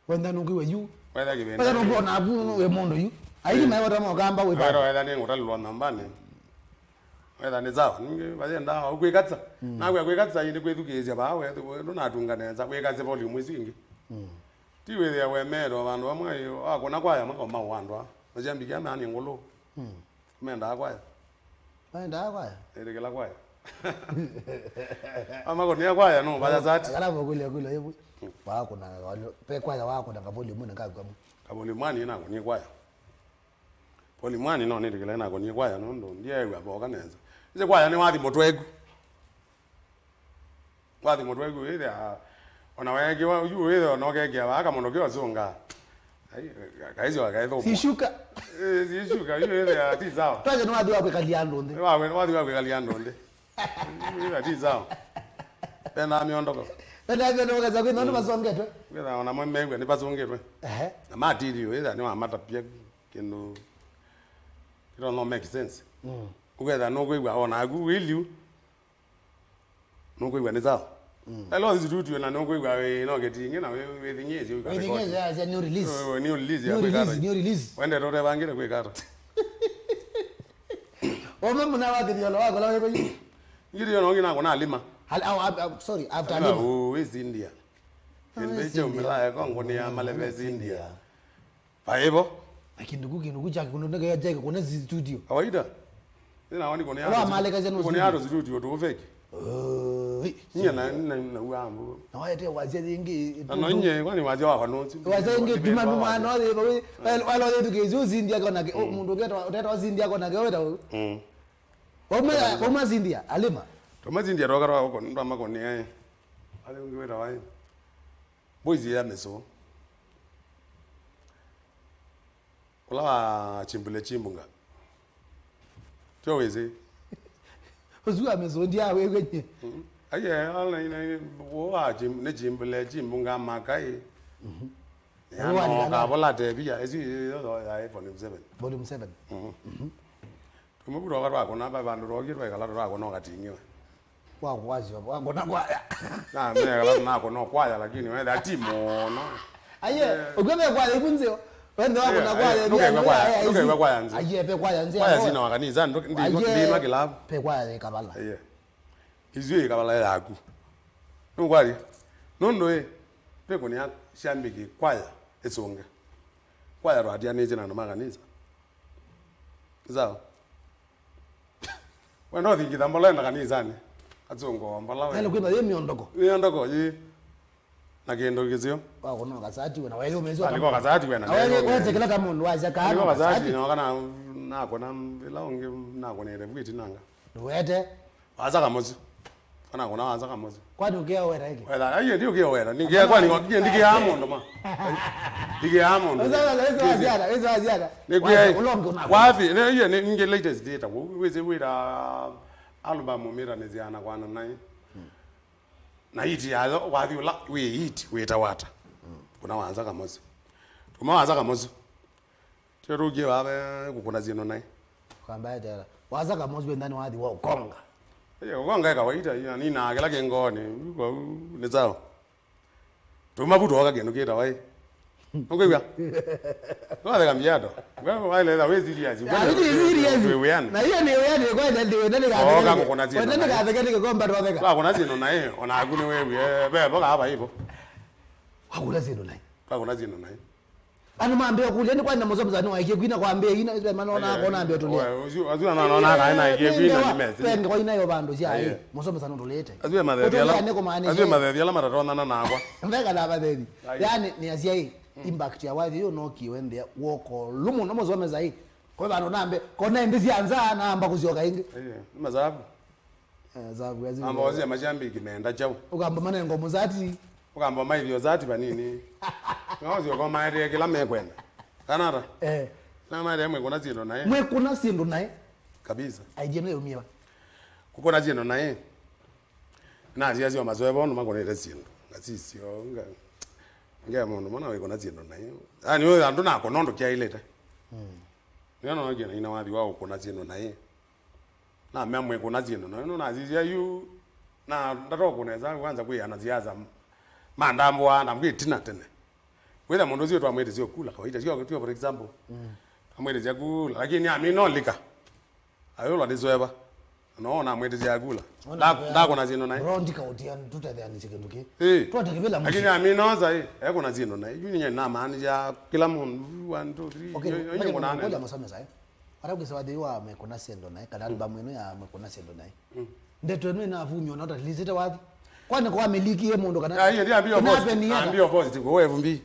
Wenda nũkwĩw'a yu. Wetha kĩvĩnda. Wetha nũkwona avu wĩ mũndũ yu. Aili, mm, maĩ wata mokamba wĩ. Wetha, wetha nĩ ngũtalilwa nambani. Wetha nĩ sawa. Ningĩ vayenda ũkwĩkatsa. Mm. Nakwĩa kwĩkatsa ĩndĩ kwĩthukĩĩsya vaa we, we ndũnatunga nesa. Kwĩkatsa volume isu ingĩ. Mm. Ti wĩthĩa we mero vandũ vamwe wakona kwaya makoma wandwa. Masyambĩkĩa nani ngũlũ. Mm. Mendaa kwaya. Mendaa kwaya. Ĩrĩkĩla kwaya. Amakonia kwaya no vaya sati. Kana vakulia kulia yebu. Wakuna pe kwaya wakuna kavoli muna kaku kamu. Kavoli mwani na kunia kwaya. Voli mwani no nĩrĩkĩla na kunia kwaya no ndo ndiye wa boka neza. Ise kwaya ni wathi mutweku. Wathi mũtwe ĩku wĩthĩa, ona weekĩwa yu wĩthĩa ona ũkekĩa vaa kamondo kĩosũnga. Ai, kaisyo kaithũkũ. Sishuka. Eh, sishuka, yu wĩthĩa ti sawa. Twaje nĩ wathi wa kwĩkalia andũ nthĩ. Wa, wathi wa kwĩkalia andũ nthĩ. Wĩthĩa ti sawa. Pena mĩondoko. Pena mĩondoko kaza kwĩ nondu masongetwe. Wĩthĩa ona mwe megwe nĩ pasongetwe. Ehe. Na matiri wĩthĩa nĩ wa matapia kĩndũ. It don't make sense. Mm. Ũkethĩa nũkwĩw'a ona aku wĩliu. Nũkwĩw'a nĩ sawa? Mm. Elo thitutio na nũkwĩw'a wĩ no kĩtingĩ na wĩ, wĩthing'ĩĩsye ũikale koti. Wĩthing'ĩĩsye ya new release. Wĩ, wĩ, new release ya kwĩkata. New release, new release. Wendete ũtevangĩte kwĩkata. Ome mũna wa kĩthiolo wako la wĩko yu. Ngiri yo nongi nako na lima. Hal-, au, ab-, ab-, sorry, after lima. Ũ, wĩ India. Ah, kĩndũ icho India. Mĩla ya Kongo nĩ ya maleve India. Vaevo. Na kĩndũ ku, kĩndũ ku kyake kũndũ nĩkĩo kyake kũna studio. Kawaida. Nĩ na wani kone. Wa maleka zenu kone studio. Aro studio tu fake. Oi. Nye na, na, na uambu. Na waete wazia zingi. Na no nye kwani wazia wa kwanonzi. Wazia ingi tuma tuma no le ba we. Wala wale tu ke zo zindia kona ke. Mm. Mundu ke to teta zindia kona ke weta. Mm. Oma, oma zindia alima. Toma zindia roka roka ndo makone ai. Ale ungi weta wai. Boys ya meso. Ũla wa chimbule chimbunga. Tyo wĩsĩ. Ũsu amesũndya wĩw'e nye. Mm. Aiye, ala ina, ina, wa chim-, nĩ chimbule chimbunga makai. Mhm. Ya ũwani no kana? Kabola tebia, esi yo ya volume seven. Volume seven. Mhm. Mhm. Tumwe kutoka twakona ba bandu rogi twekala twakona ũkatingiwe. Wa kwasyo, wa kũna kwaya. Na mega la na kũna kwaya, lakini wenda ti mũno. Aye, ukiwa kwaya ibu nzeo. Wende wa kũna kwaya. Nukaiwa kwaya, nukaiwa kwaya nzeo. Aye, pe kwaya nzeo. Kwaya zina wa kanisa, ndi ndi ndi makilabu. Pe kwaya kabala. Aye. Icio ĩ kabala yaku. Nũkwali? Nũndũ ĩ, twĩkũnĩa syambĩkĩ kwaya ĩsũnge. Kwaya twatianĩtye na andũ ma kanisa. Sawa? Wenda ũthingitha mbola enda kanisanĩ. Asũngũa mbola we. Nalo kwĩna yĩ mĩondoko. Mĩondoko yĩ. Na kĩndũ kĩseo. Wa kũnoka sati we na weyo mezwa. Alikuwa kazati we na weyo. Wewe kila kama ndo wacha kana. Alikuwa kazati na kana nako na ila ungi nako na ile vwiti nanga. Ndwete. Waza kamosi. Kana kuna waza kamosi. Kwani ukia wera iki? Wera, ayo ndio ukia wera. Ni kia kwani kwa kindi kia mondo ma. Ndi kia mondo. Esa esa ziada, esa ziada. Ni kia. Ulongo na. Wapi? Ne hiyo ni nge latest data. Wezi wira album mira ni ziana kwa nai. Na hit yayo wathi ũla wĩ hit wĩta wata. Kuna wanza kamosi. Tuma wanza kamosi. Tĩrũkie wawe kũkũna syĩndũ naĩ. Kamba etera. Wanza kamosi wĩ nthani wathi wa ũkonga. Ĩĩ ũkonga ĩ kawaida ĩ na nina kĩla kĩ ngoonĩ. Kwa nĩ sawa. Tuma vu twoka kĩndũ kĩtawa ĩ. Ũkwĩw'a? Watheka mbiato. Wewe waeleza we serious. Na hiyo ni serious. Na hiyo ni wewe ni kwa ndio ndio ndio. Oka kũkũna syĩndũ. Ndio ndio katheka ndio komba twatheka. Kwa kũna syĩndũ naĩ, ona aku nĩ wewe. Be boka hapa hivyo. Wakũna syĩndũ naĩ. Kwa kũna syĩndũ naĩ. Andũ mambĩa kũlya nĩ kwani na mũsomesa nĩwaekie kwina kwambĩa ina ĩthe manona akona ambĩa tũlĩa. Asu anona kana ĩna ĩkie kwina nĩ mesi. Penga kwa ina yo vandũ sya ĩ mũsomesa nũtũlĩte. Asu mathethi ala. Asu mathethi ala matatonyana nakwa. Mbeka na mathethi. Yani nĩ asyai impact ya wathi yo no kiwe nthĩa woko lumu no mũsomesa ĩ. Kwa vandũ nambe kona ĩndĩ sya nza namba kũsyoka ĩngĩ. Ĩĩ, nĩ mazabu. Eh, zavu ya zimwe. Amba wasia mashambiki meenda chau. Ukamba manengo muzati. Ukamba maithio zati vanini. Ngawasio kwa maetee kila mekwenda. Kanata. Eh. Na maetee mwikuna syĩndũ naĩ. Mwikuna syĩndũ naĩ. Kabisa. Idea nĩ yumia. Kukuna syĩndũ naĩ. Na sia sio mazoe bono makunete syĩndũ. Ngasisio nga. Nge mũndũ mwana wikuna syĩndũ naĩ. Ani uyo andu nako nondo kiailete. Mm. Ndio no ngena ina wathi wa ukuna syĩndũ naĩ. Na mea mwikuna syĩndũ naĩ, nũnasisya yu, na ndatokũnesa kwanza kwĩ anasiasa mandambũaa na mwĩ tina tene. Wĩtha mũndũ ũcio twamwĩtĩsya kula kawaida, sio, sio, for example. Mm. Amwĩtĩsya kula, lakini amina ũlika. Ayũla ndĩsweva. No namwĩtĩsya kula. Ndakũna syĩndũ naĩ. Bro, ndikautia tũtetheanĩsye kĩndũ kĩ. Eh. Twate kĩvĩla mũsyĩ. Lakini amina osa, eh, ekũna syĩndũ naĩ. Yu nye namaanisha kila mũndũ, one, two, three. Okay, yo, yo, yo, ngũnane. Kũlya mũsomesa, eh? Ara kwĩsa wathi wa Mwĩkũna Syĩndũ Naĩ, kana album ĩno ya Mwĩkũna Syĩndũ Naĩ. Mm. Ndeto ĩno ĩnavumio na ũtalilĩsĩte wathi. Kwani kwa amĩlikie mũndũ kana? Ya, hiyo ndio ambio post. Ambio post kwa F B.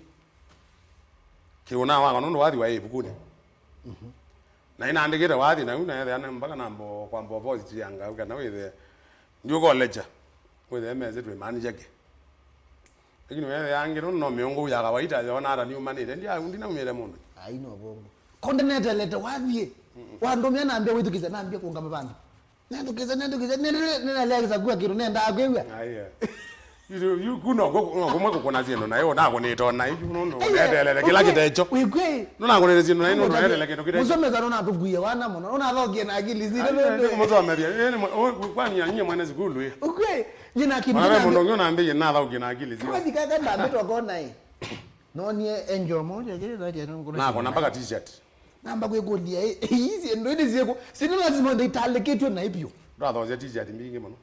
Kiuna wako nũndũ wathi wa ibukunĩ. Mhm. Na inaandĩkĩte wathi na una ethe ana mpaka nambo kwamba post ya ngau kana wethe. Ndio college. Wethe meze twe manager ke. Lakini wewe yangi no no miongo ya kawaida yona hata niumanite. Ndia ndinaumire mundu. Ai no bongo. Konde netelete wathie. Wandumia nambia withukise nambia kuungama vandu. Nethukise nethukise neleeza kua kindu nenda kwigua. Aya. Yu yu kuno kumwe kukuna syĩndũ naĩ ũnakunĩte o naĩ yu nũndũ netelele kĩla kĩtecho. Wĩkwĩ. Nũnakunĩte syĩndũ naĩ nũndũ netelele kĩndũ kĩtecho. Mũsomesa nũnatũkuie wana mũno. Nũnathokie na akili sitũ. Mũsomethia. Kwani nyie mwene sukulu ĩ. Ũkwĩ. Nyina kindu. Mwana mũndũ ũngĩ ũnambĩie nathaukie na akili sio. Kwa thikaka ndambĩtwa kona ĩ. Nonie enjo moja kile zaidi ya nungu. Na kona mpaka t-shirt. Namba kwĩkũlya ĩ, ĩ, ii syĩndũ ĩndĩ syĩkũ? Syĩndũ lazima ndaitalĩkĩtw'e naĩ vyũ. Ndwathoosya t-shirt mbingĩ mũno.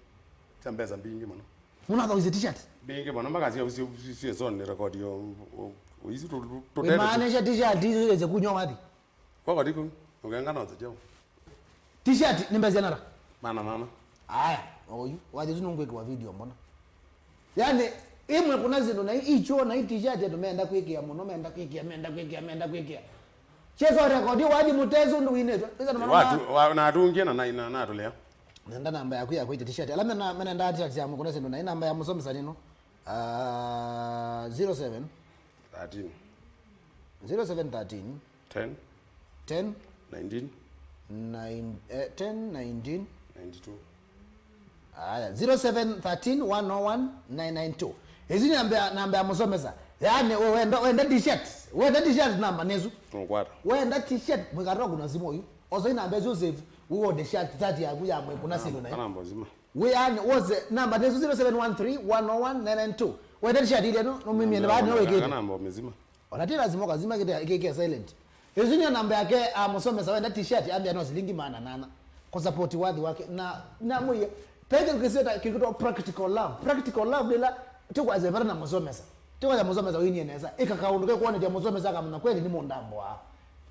Sya mbesa mbingĩ mũno. Mũnathoosya t-shirt? Mbingĩ mũno mpaka sio sio sio sio ni record yo. Isi tu tu. Wĩmaanisha t-shirt isu iweze kunywa wathi? Kwa kwa tiku. Ukenga na zajao. T-shirt nĩ mbesa nara? Mana mana. Aya, oyu, wathi tu nungwĩkĩwa video mbona. Yani, imwe kuna zindu na icho na t-shirt yetu menda kwĩkĩa mũno, menda kwĩkĩa, menda kwĩkĩa, menda kwĩkĩa. Chezo record wathi mutezo ndu winetwa. Pesa na watu wa- na atungie na na na tulea. Nenda namba yaku ya kwĩtya t-shirt. Ala mena mena nda t-shirt ya mukuna zindu na namba ya musomesa nino. Ah, zero seven thirteen. Zero seven thirteen. Ten. Ten. Nineteen. Nine, eh, ten, nineteen. Ninety-two. Aya, zero seven thirteen one oh one nine nine two. Ĩsu nĩ namba ya- namba ya mũsomesa. Yaani, we wenda, wenda t-shirt. Wenda t-shirt namba nĩsu. Nũkwata. Wenda t-shirt, mwĩkatoa kuna simu ũyu. Osa namba ĩsu save. Wĩwone shirt, shirt yaku ya mwĩkũna sino nayo. Kana mbozima. Wĩanĩ wose namba nĩ zero seven one three, one oh one, nine nine two. Wenda t-shirt ilya no, no mimi nĩ bani no wĩkĩte. Namba mzima. Ona ti lazima ukazima kĩte kĩke silent. Ĩsu nĩ namba yake, a, Mũsomesa wenda t-shirt ambia no silingi maana nana. Ku support wathi wake na na mũie. Peke kĩseta kĩkĩtwa practical love. Practical love ila ti kwa zebera na Mũsomesa. Ti kwa Mũsomesa wĩnie nesa. Ĩka kaũndũ ke kuonethya Mũsomesa akamenya kweli nĩ mũndambo wa.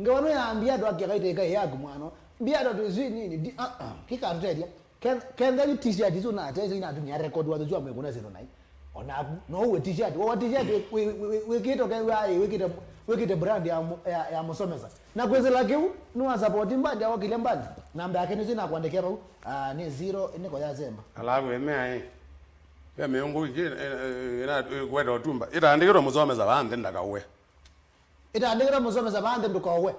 Ngewa no yambia andũ ake kaite kai yaku mwana. Mbia andũ tu zi nini. Di, ah, ah, kĩkatũtelia. Ken-, kenza yu t-shirt isu na atete ina tumia record wa zwa mwe kuna zero nai. Onaku, no uwe t-shirt. Wa t-shirt we, we, we, we, wĩkĩte ke wa, wĩkĩte, wĩkĩte brand ya mu-, ya, ya Mũsomesa. Na kwezela kiu, ni wa support mbandi ya wakile mbandi. Namba yake ni zina kuandikia bau. Ah, ni zero, niko ya zemba. Alafu emea eh. Ya meongo iki, eh, eh, ina, eh, kwenda otumba. Itaandikirwe Mũsomesa vanthe ndakawe. Ĩtaandĩkĩtwe Mũsomesa vanthe ndũkaowe.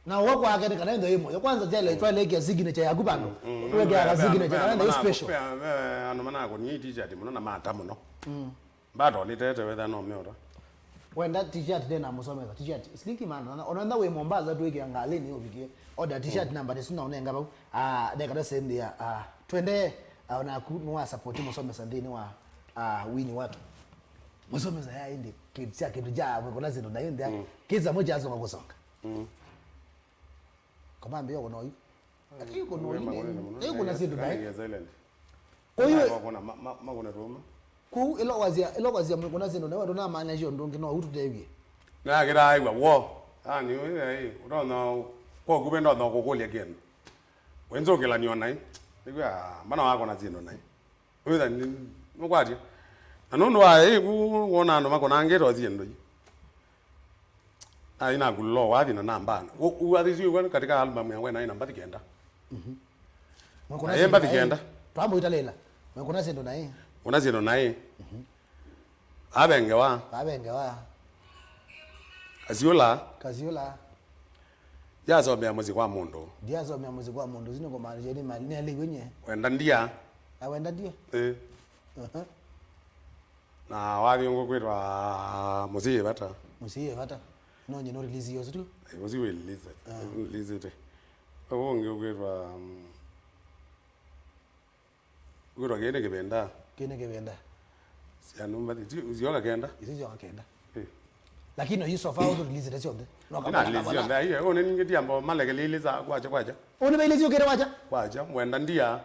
Na ũwe kwake nĩ kana ĩnthe ĩ mũyo. Kwanza jela itwalekia signature yaku vandũ. Wĩkĩaga signature kana ĩnthe ĩ special. Andũ manakonie t-shirt mũno na mata mũno. Mbato nitete wetha no meota. Wenda t-shirt ndena Mũsomesa. T-shirt. Silingi maana. Ona, ona wĩ Mombasa twĩkĩa ngalĩnĩ ũvikie. Order t-shirt namba nĩsu na ũnenga vau. Ah, ndekata send ya. Ah, twende, ah, onaku nĩ wa support Mũsomesa nthĩnĩ wa, ah, wini wake. Mũsomesa ya ĩndĩ, kĩndũ kya, kĩndũ kya, mwĩkũna syĩndũ naĩ nthĩa, kĩsa mwe kyasonga kũsonga. Koma mbio kũna oyu. Lakini kũna oyu nĩ, nĩ kũna syĩndũ naĩ. Kũu ĩla wasya, ĩla wasya mwĩkũna syĩndũ naĩ, wandũ namanya syo ũndũ ũngĩ, no ũtũtethye. Nakĩra aigua wo. Ani ũyũ ai, ũtonya, kwa kuve ndonya kũkũlya kĩndũ. Wenzũkĩlanio naĩ. Nĩkwĩa, mbana wakona syĩndũ naĩ. Wĩtha nĩ, nũkwatya. Na nũndũ wa ĩ, ku, wona andũ makonangĩte o syĩndũ i. Na ina kulo wathi na namba. U, u wathi sio kwa katika album ya wena ina mbathi kenda. Mhm. Na yĩ mbathi kenda. Twambo italila. Mwekuna syĩndũ naĩ. Kuna syĩndũ naĩ. Mhm. Avengewa. Avengewa. Kasiũla. Kasiũla. Ndiasomea mũsyĩ kwa mũndũ. Ndiasomea mũsyĩ kwa mũndũ. Isu nĩ kũmaanisha nĩ mali, nĩ alĩw'e nye. Wenda ndia. A wenda ndia. Ĩ. Aha. Na wathi ũngĩ kwĩtwa mũsyĩ vata. Mũsyĩ vata. No nye no release yosu tu. Ĩ, mũsyĩ wĩ release. Ah. Release ĩte. Ũngĩ kwĩtwa, mm, Kwĩtwa kĩĩ nĩ kĩvĩnda. Kĩĩ nĩ kĩvĩnda. Sya nyũmba ti, ti, syoka kenda. Isu syoka kenda. Eh. Lakini oyu so far ũtũ release syonthe. No ina kama release syonthe. Aiye, ũne ningĩ tiambo malekele ile za kwacha kwacha. Ũne baile sio kere wacha. Kwacha, mwenda ndia.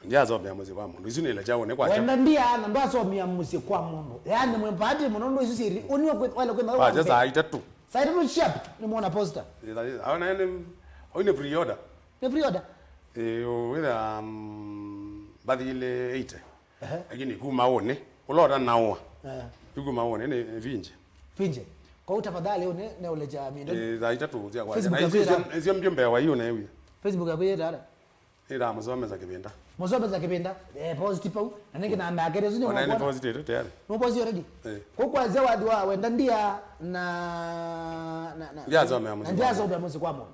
Ndia asomea mũsyĩ kwa mũndũ. Isu nile cha ũne kwacha. Wenda ndia na ndwasomea mũsyĩ kwa mũndũ. Yaani mwempati mũno ndo isu siri. Ũniwe kwĩ, wale kwĩ mawe. Kwacha saa itatu. Saa itatu sharp ni muona poster. Aona yani, oine free order. Nĩ free order? Eh, o, wĩtha, mm, mbathi ile eighty. Ehe. Lakini kuma one, ũlota na ũa. Eh. Kuma one, nĩ, nĩ vinje. Vinje. Kwa hiyo tafadhali, ũne, ne ũleja mindo. Eh, thaa itatu cia kwa. Facebook na yaku icio, ĩta? Icio mbio mbewa hiyo na ewe. Facebook yaku ĩta ara? Ĩta Mũsomesa Kĩvĩnda. Mũsomesa Kĩvĩnda. Eh, post pau. Na nĩkĩ namba yake, isu nĩ ona ni mwakona? Post ĩte tayari. No post already? Eh. Kwa kwa zewa dua wenda ndia na, na, na. Ndia asomea mũsyĩ kwa mũndũ. Ndia asomea mũsyĩ kwa mũndũ.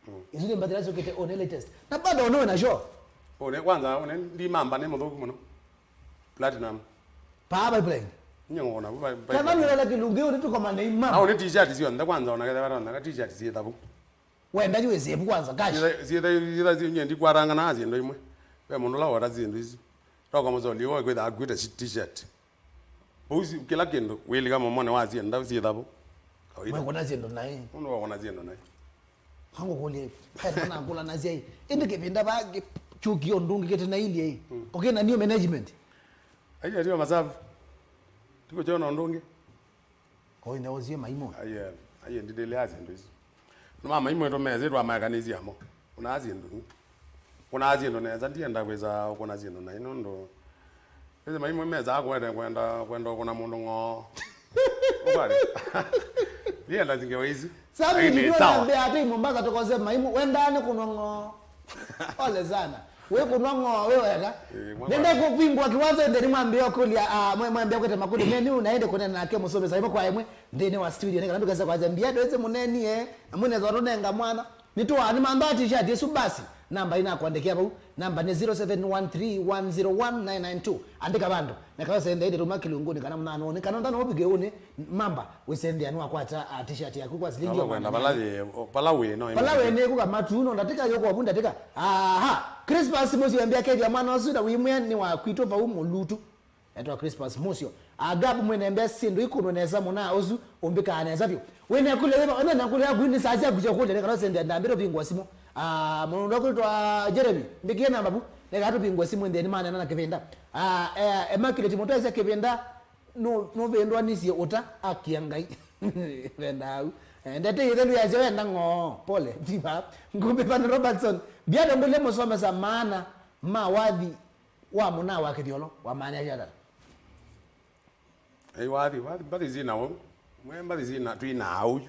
Mm. Isu nĩ mbathira syũkĩte one latest. Na bado one na show. One kwanza, one ndi mamba nĩ mũthũku mũno. Platinum. Paa pipeline. Nye ngona bu pipeline. Kana nĩ wala kilungi uri tukomane imamba. Au nĩ t-shirt sio nda kwanza ona ketha bado na t-shirt si thabu. Wenda yu zebu kwanza cash. Si tha, si tha, si tha, si nye ndi kwaranga na si ndo imwe. We mũndũ la wata si ndo isu. Toka mzoli wo kwitha akwita t-shirt. Ũu si, kĩla kĩndũ, wĩlika mũmone wa syenda syĩthavu. Kawaida. Mwekũna syĩndũ naĩ. Mũndũ wakũna syĩndũ naĩ. Angũkũlye, kaĩ nakũla na syai. Ĩndĩ kĩvinda va kĩ-, kyũkie ũndũ ũngĩ kĩte na ilyĩ. Mm. Okay, na new management. Aiya, tio masavu. Tiko kyona ũndũ ũngĩ. Oine osie maimu. Aiya, aiya, ndidele ya syĩndũ isu. Nũma maimu eto mezĩtwa maekanĩsya mo. Ũnaa syĩndũ. Ũnaa syĩndũ nesa, ndienda kwĩsa ũkũna syĩndũ naĩ nũndũ ĩsĩ maimwe mesa akwete kwenda, kwenda ũkũna mũndũ ng'oo. Ũkwate? Ndienda zingewa isu. Sabi, lakini ndio sawa. Naambia hata Mombasa tukose maimu, wenda nĩ kũnwa ng'oo. Pole sana. We kũnwa ng'oo, we wega. Eh, mwa- nende kũvimbwa kiwanza ende nimwambie kũlya, ah, mwe-, mwambie kwete makũlyo. Neni unaende kũnena nake Mũsomesa ĩmwe kwa ĩmwe. Nthĩnĩ wa studio, nĩ kana ndũkese kwasya mbia ndwĩsĩ mũneni, eh. Na mwĩnesa tũnenga mwana. Nĩtũa, nĩmanthaa t-shirt ĩsu basi. Namba ĩnakwandĩkĩa vau. Namba nĩ zero seven one three one zero one nine nine two. Andĩka vandũ. Na kana ũsendea ĩndĩ tuma kĩlungunĩ kana mũnanonĩ. Kana ndana ũvike ũnĩ, mamba, wĩsendea nĩwakwata, ah, t-shirt yaku kwa silingi. Vala wenda, vala yĩ, vala wĩ, no. Vala wĩ nĩ kuka matu, no ndatĩka yoko wabu ndatĩka. Aha. Christmas mũsyĩ ambia kethia mwana ũsu na wimwĩa nĩ wa kwitũ vau mũlutu. Etwa Crispus Musyo. Agab mwene mbea syĩndũ ikunwe nesa mũna ũsu ũmbĩkaa nesa vyũ. Wĩna kule wĩva, ona na kule yaku nĩ saa syaku sya kũlya, nĩ kana ũsendea ndambĩte ũvingwa simũ. Ah, mũndũ ũkwĩtwa Jeremy, mbĩkie namba vu, nĩ kana tũvingwe simũ nthĩnĩ manena na kĩvinda. Ah, eh, Immaculate Mũtwaisya kĩvinda, nũ-, nũvĩndwanisye ũta, akia Ngai. Venda au. Eh, ndete ithelu yasya wenda ng'oo. Pole, viva. Ngumbi Van Robertson. Biado ngule mũsomesa maana ma wathi wa mũna wa kĩthyolo wa maana ya ata? Ei, wathi, wathi, mbathi zina ũu. Mwe mbathi zina, twina ũyu.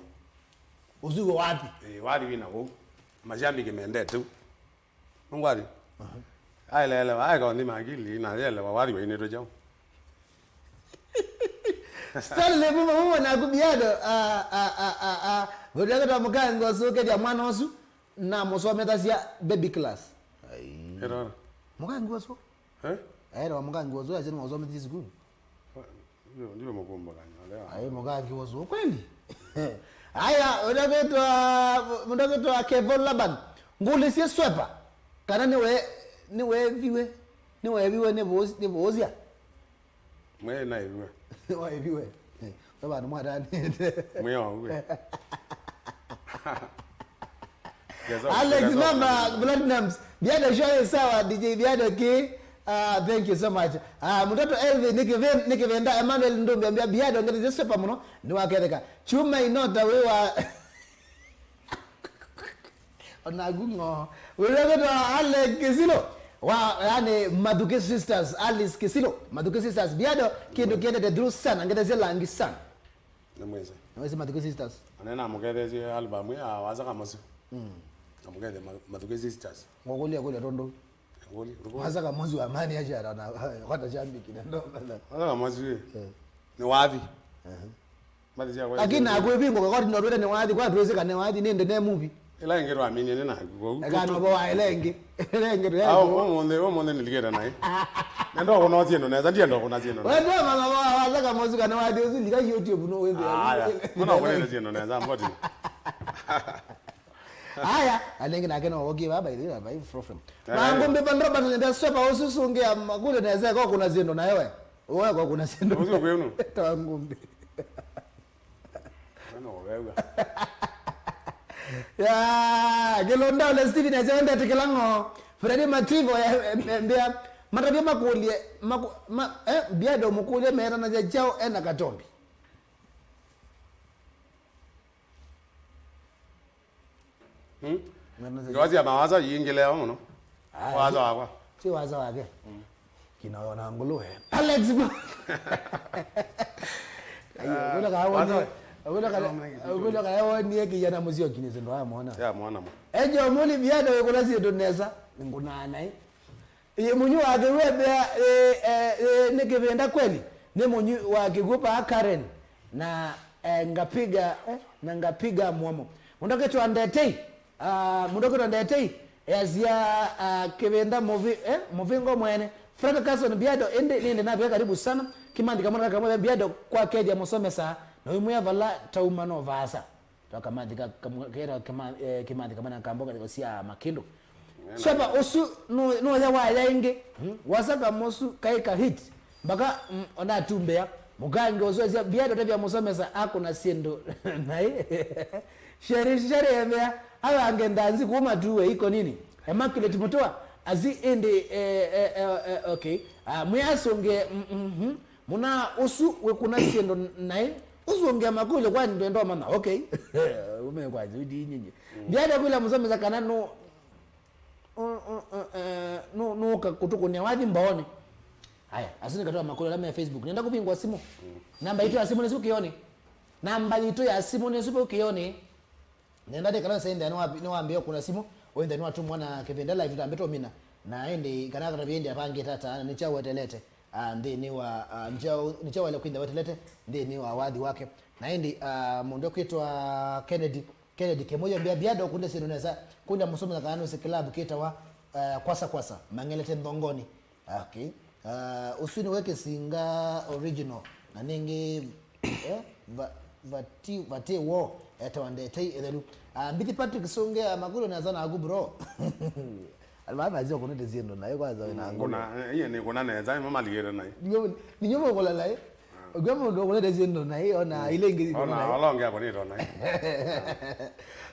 Ũsu wĩ wathi? Ĩĩ, wathi wina ũu. Mashabiki mendete ũu. Nũngwathi? Aha. Aeleelewa, aeka ũnthima akili, na aelewa wathi wainĩtwe kyaũ. Stanley Muma, Muma naku Biado, ah, ah, ah, ah, ah. Vũndũ yake twa mũkango ũsu, kethya mwana ũsu, na mũsomethasya baby class. Ai. Ĩrora. Mũkangi ũsu? Eh? Aera wa mũkangi ũsu, asya nĩ mũsomethasya sukulu. Ndiwe mũkumbũkanya leo. Ai, mũkangi ũsu, kweli? Aya, ũndakĩtwa, ũndakĩtwa Kevo Laban. Ngũlĩsye Swepa. Kana nĩwe, nĩweviwe, nĩweviwe nĩ vũs-, nĩ vũsya? Mwe na iwe. Wa iwe. Kwa vandu mwatanĩte. Mwe wa uwe. Yes, sir. Alex Yes, sir. Mama Platinums. Biada show is sawa, D J Biada K. Uh, thank you so much. Uh, Mtoto Elvin, Nikiven-, Nikivenda, Emmanuel Ndumbi, ambia Biada, ngati Joseph mũno, nĩ waketheka. Chuma inota wewa. Onagu ng'o. Wĩw'ĩtwa Alex Kisilo. Wa, yani, Mathuki Sisters, Alice Kisilo. Mathuki Sisters, Biado, kĩndũ kiendete through sana, ngetesya langi sana. Nĩ mwĩsĩ. Nĩ mwĩsĩ Mathuki Sisters. Ane namũketheesye album ya Wasaka Mosi. Mm. Namũkethe Ma-, Mathuki Sisters. Ngũkũlya kũlya tondũ. Ngũlya, ngũlya. Wasaka Mosi wa mani ya chara na, kwata shabiki na ndo. Wasaka Mosi, eh. Eh. Nĩ wathi. Aha. Mbathi sya kwa Lakini Yesu. Nakwĩvingũka kwa tino twĩte nĩ wathi, kwa twĩsĩ kana nĩ wathi, nĩ ndene movie. Ĩla ĩngĩ twaminie nĩ naku, kwoou Eka no bo wa ĩla ĩngĩ. Ĩla ĩngĩ tu. Ah, ũmũnthĩ, ũmũnthĩ nĩlikĩte naĩ. Nenda ũkũna syĩndũ nesa, ndienda ũkũna syĩndũ nesa. Wewe ndio mama wa, wa Wasaka Mosi kana wathi ũsu, lika YouTube no wĩthĩa. Aya, mũna ũkũnĩte syĩndũ nesa, mboti. Aya, anenge nake no wokie baba, ile baba, hii problem. Eh. Mangu mbipa ndroba nenda sopa ũsu sungĩa makule nesa, kwa kuna syĩndũ nayo we. Ũwe kwa kuna syĩndũ. Ũcio kwĩnu. Tawa ngumbi. Wena ũvew'a. Ya, Kĩlũnda ũla Steven asya ndetĩkĩla ng'o. Freddy Mativo ya, ya, ya, mbĩa. Matavya makũlye, maku-, ma, eh, Biado mũkũlye meetanasya kyaũ ena katombi. Hmm? Ngewa sya mawasa iingĩlea mũno. Ah, Waza wakwa. Si waza wake. Mm. Kina ona nguluwe. Alex. Ayo, ah, kuna kawa waza ni. Wa- Kuna kana, kuna kana wonie kijana Musyoki nĩ sindo ya mwana. Ya mwana mo. Ejo muli Biado kuna sindo nesa. Nguna naĩ. Ĩ, mũnywi wa kĩw'ũ embea, ĩ, ĩ, ĩ, nĩ kĩvĩnda kweli? Nĩ mũnywi wa kĩw'ũ paa Karen, na, eh, ngapiga, eh, na ngapiga mwomo. Mũndũ akĩtwa Ndetei, ah, mũndũ akĩtwa Ndetei, easya, ah, kĩvĩnda mũvi-, eh, mũvingo mwene. Frank Carson Biado, ĩndĩ nĩndĩ navika karibu sana. Kĩmanthi kamwana kakamwĩa Biado kwa kethya mũsomesa, na wĩmwĩa vala tauma no vaasa. Twa kamathi ka, kam-, kera kama-, eh, kĩmathi kamwe na kamboka sya makĩndũ. Swapa ũsu nũ-, nũya waya ĩngĩ. Hmm? Wasaka mũsu kaĩ ka hit. Mpaka, mm, ona atumbĩa. Mũkange ũsu asya, Biado tavya mũsomesa akũna syĩndũ. Naĩ. Sheri, sheri embea. Awange ndanzi kuma tuwe iko nini? Immaculate Mutua. Asi ĩndĩ, eh, eh, eh, eh, okay. Ah, mwĩ asũnge, mm, mm, mm. Mũna ũsu wĩkũna syĩndũ naĩ. Ũsu ũngĩa makũlyo kwa ndwenda ũmanya. Okay. Ume kwa zudi nyinyi. Ndiada kula musomesa kana no. Uh, uh, uh, uh, no, no ka kutukunia wathi mbaoni. Haya, asini katoa makũlyo la me Facebook. Nenda kuvingwa simu. Namba itu ya simu nĩsu kioni. Namba itu ya simu nĩsu kioni. Nenda ndĩ kana sende nĩ wambia kuna simu, wende nĩ watumwa na kĩvĩnda live ndambĩtwo mina. Na ĩndĩ kana kana vĩndĩ apangĩte ata, na nĩ kyawetelete, ah, nthĩnĩ wa, ah, nĩ kya, nĩ kyawaile kwĩnda wetelete nthĩnĩ wa wathi wake. Na ĩndĩ, ah, mũndũ kwĩtwa Kennedy, Kennedy Kemoyo mbĩa Biado kunde sino nesa, kunde musomela kana nũsĩ club kĩtawa Uh, kwasa kwasa, mang'elete nthongoni. Okay. Uh, ũsu nĩwe Kĩsinga original. Na nĩngĩ, eh, va-, vati, vati wo, etawa ndetei ĩthelu. Uh, Mbithi Patrick Sunge, uh, makũlyo nesa naku, bro. Alama zio kunete ziendo nayo kwanza wena ngũna. Ngũna, eh, iye nĩ ngũna nesa, ĩmo maligĩte nayo. Ninyo, ninyo mũkũla nayo. Ũgwe mũndũ ũkũnete ziendo nayo, ona ile ingĩ. Ona, ona olonge ako nito nayo.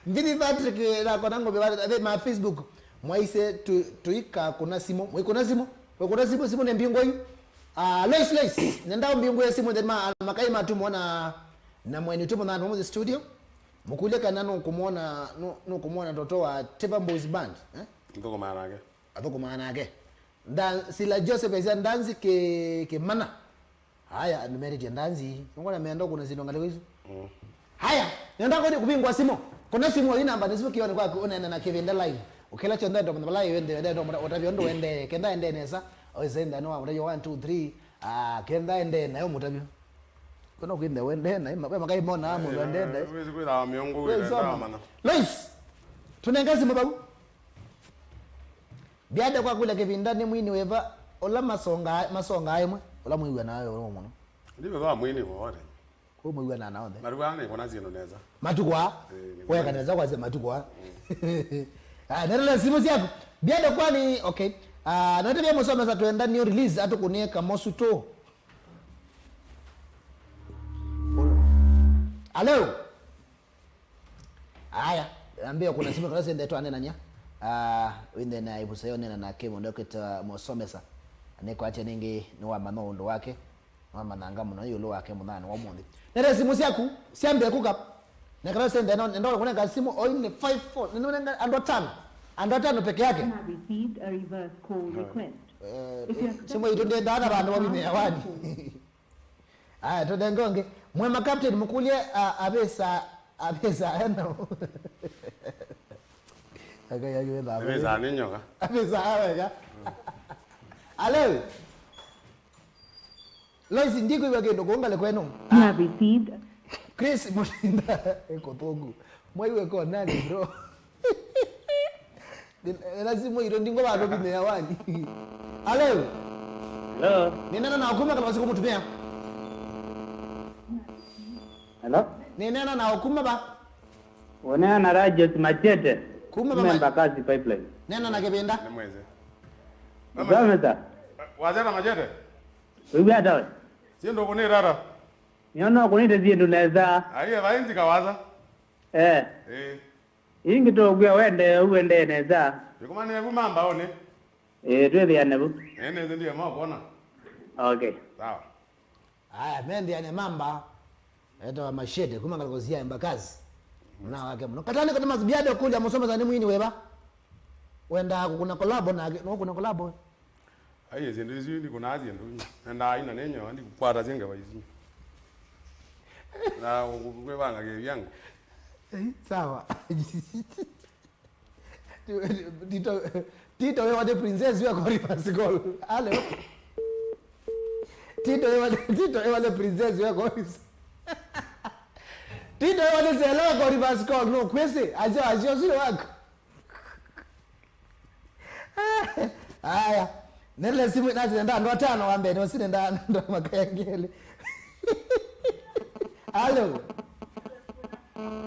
Mbithi Patrick, eh, nakona ngũmbe ba, ma Facebook. Mwaise tu-, tuika kuna simu. Mwikuna simu. Mwikuna simu, simu nĩ mbingwa yu. Ah, Lois, Lois. Nenda mbingwa ya simu, then ma-, makai matumwa na, na mweni tumo na mmoja studio. Mũkũlye kana nũkũmwona, nũ-, nũkũmwona ndoto wa Teva Boys Band, eh? Nthũkũmaa nake. Athũkũmaa nake. Nda-, Sila Joseph esa ndanzi kĩ-, kĩmana. Haya, andũ metĩtye ndanzi. Nũkwona meenda kũna syĩndũ ngalĩko isu. Mm. Haya, nenda kũthi kũvingwa simũ. Kũna simũ ĩĩ namba nĩsu kĩone kwaku ũneene na Kĩvinda live. Ũkĩla kyonthe ndo mũthala ĩĩ wende, wende ndo mũta-, ũtavyo ndo wende, kenda ende nesa. Oise nda no mũtavyo one, two, three. Ah, kenda ende nayo mũtavyo. Kono kwinde wende na ima, kwa makai mona mũndũ ende. Wezi kwĩthawa mĩongo wĩrenda mana. Lois, tũnenga simũ vau. Ndienda kwakũlya Kĩvinda nĩ mwini wĩva ũla masongaa, masongaa ĩmwe, ũla mwĩw'anaa nawe mũno? Ndiwĩthawa mwini wothe. Kũu mwĩw'anaa na onthe? Maruaa nĩ kũna syĩndũ nesa. Matukũ aa? Ĩĩ, nĩ weka nesa kwasya matukũ aa. Mm. Ah, nĩtũle simũ syaku. Ndienda kwani, okay. Ah, notebia mũsomesa twenda new release atũkũnie kamosu tu. Hello? Aya, ambia kuna simu kana sende twanenania. Ah, wende na ibusa yo nena na kemo ndo kita mosomesa. Nĩkwatya nĩngĩ nĩwamanya ũndũ wake. Nĩwamanyanga mũno ĩũlũ wake mũthenya wa ũmũnthĩ. Nere simu syaku, siambie kuka. Na kana sende no, ndo kuna simu o nĩ five four. Nĩ nũnenga andũ atano. Andũ atano peke yake. Have received a reverse call request. Eh, simu itũ ndĩ ndana vandu wa mine yawani. Aya, tũthenga ũngĩ. Mwema Captain, mũkũlye, a, avĩsa, avĩsa eno. Akai, akai, avĩsa. Avĩsa nĩ nyoka. Avĩsa awega. Hello. Lois, ndikwĩw'a kĩndũ kũngale kwenu. You have received. Chris Mutinda, eko thũku. Mwaiwe ko nani, bro? Ĩla simũ itũ ndingwa vandũ vinya ya wani. Hello? Hello? Nĩnena na ũkuma kana wasiku mũtumĩa? Hello? Nĩnena na ũkuma va? Ũneena na Rajos Machete. Kuma va? Kuma Ma- Embakasi Pipeline. Nena na Kĩvinda. Nĩ mwezi. Mzamesa. Wazee na Machete. Wĩw'a atawe. Siendo kune rara. Nĩona kũnĩte syĩndũ nesa. Aiye, vainzi kawaza. Eh. Eh. Ingi tũkwĩa wende, ũendee nesa. Nĩkũmanĩe kuma mbaonĩ. Ĩĩ, twĩthĩane vu. Ĩĩ, nĩthĩ ndiye mwakwona. Okay. Sawa. Aya, mendeane mamba. Etawa Machete, kuma ngalĩko sya Embakasi. Mwana wake mũno. Katani kati masu biade kũlya mũsomesa nĩ mwini wĩva? Wendaa kũkũna kolabo nake, no kũkũna kolabo. Aiye, syĩndũ isu ndikũnaa syĩndũ. Nendaa aina nenyewa, ndikũkwata syĩ ngewa isu. Na kwĩvanga kĩvyangu. Eh, sawa. Tito, Tito, we wale princess we kwa reverse call. Hello. Tito, we wale, Tito, we wale princess we kwa reverse. Tito, we wale sela kwa reverse call. No, kwese, azio, azio, sio wako. Aya. Nele simu nasi nenda ndo tano wa mbele, nasi nenda ndo makengele. Hello.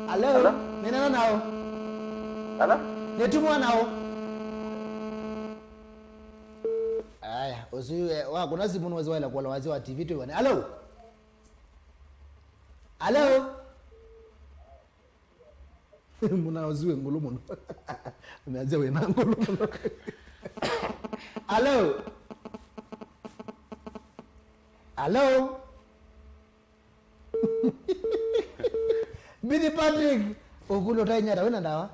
Hello. Hello? Nĩnena nao. Hello? Nĩtumwa nao. Aya, ũsu, eh, wa, kuna simu nĩwezi waĩla kuola wasya wa T V tũiwane. Hello? Hello? Mũna ũsu wĩ ngũlũ mũno. Ũmeanzia wĩ na ngũlũ mũno. Hello? Hello? Billy Patrick, ũkũlya ũtainyata, wĩna ndawa?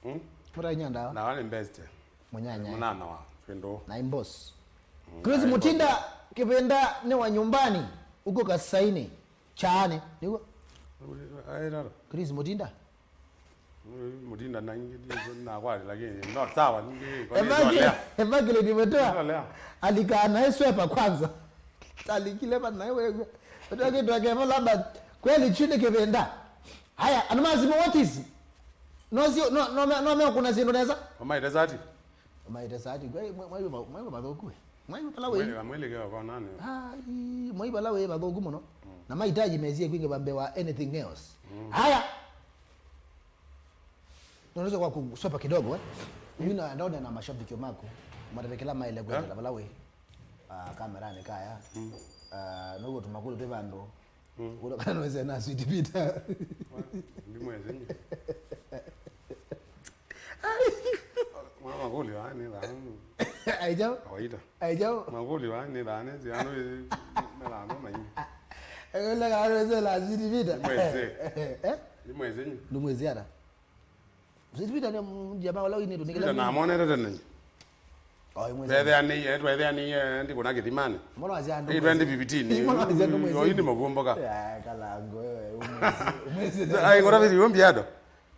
Hmm? Ũtainya ndawa? Ndawa nĩ best. Mũnyanya. Mũnana wa kĩndũ. Na boss. Mm, Chris Mutinda, Kĩvinda nĩ wa nyumbani, uko Kasaini, Chaani, nĩguo? Ai, rara. Chris Mutinda? Mutinda na ingi, na kwali, lakini, no, sawa, ingi, kwa nini Imagine, tolea? Imagine nimetwa. Tolea. Alikaa naye swepa kwanza. Talikile pa naye wewe. Ndio kitu yake, labda kweli chini Kĩvinda. Haya, anamazima what is? No, sio, no, no, no, no, kuna zindu neza? Mama, it is that. Maite saa ti, kwai, mwa-, mwaiva ma-, mwaiva mathũku, eh. Mwaiva pala wĩ. Mwĩlĩka, mwĩlĩka wa konani. Ai, mwaiva pala wĩ mathũku mũno. Mm. Na mahitaji mesie kwingĩva mbee wa anything else. Mm. Haya. Nonese kwa kusopa kidogo, eh. Mimi na ndone na mashabiki maku. Matavekela maile kwetela pala wĩ. Ah, kameranĩ kaya. Mm. Ah, nũgũtuma kũlũ twĩ vandũ. Mm. Kũlũ kana nwĩsĩ na Sweet Peter. Ndimwĩsĩ nyie. Mwana makũlyo aa nĩ thanu. Aichao? Kawaida. Aichao? Makũlyo aa nĩ thanu, si ano melano maingi. Kũlũ kana nwĩsĩ na Sweet Peter. Ndimwĩsĩ. Eh? Ndimwĩsĩ nyie. Ndimwĩsĩ ata? Sweet Peter nĩ jamaa ũla ũinĩtwe nĩ kĩla. Peter namonete tene. Oh, imwezi. Twetheanĩie, twetheanĩie ndi kũna Kĩthimanĩ. Mbona wazia andũ. Ĩ twenty fifteen. Mbona wazia andũ mwezi. Yo ini makuomboka. Ya, kalango, wewe, umwezi, umwezi. Ai, ngora vili umbi ado.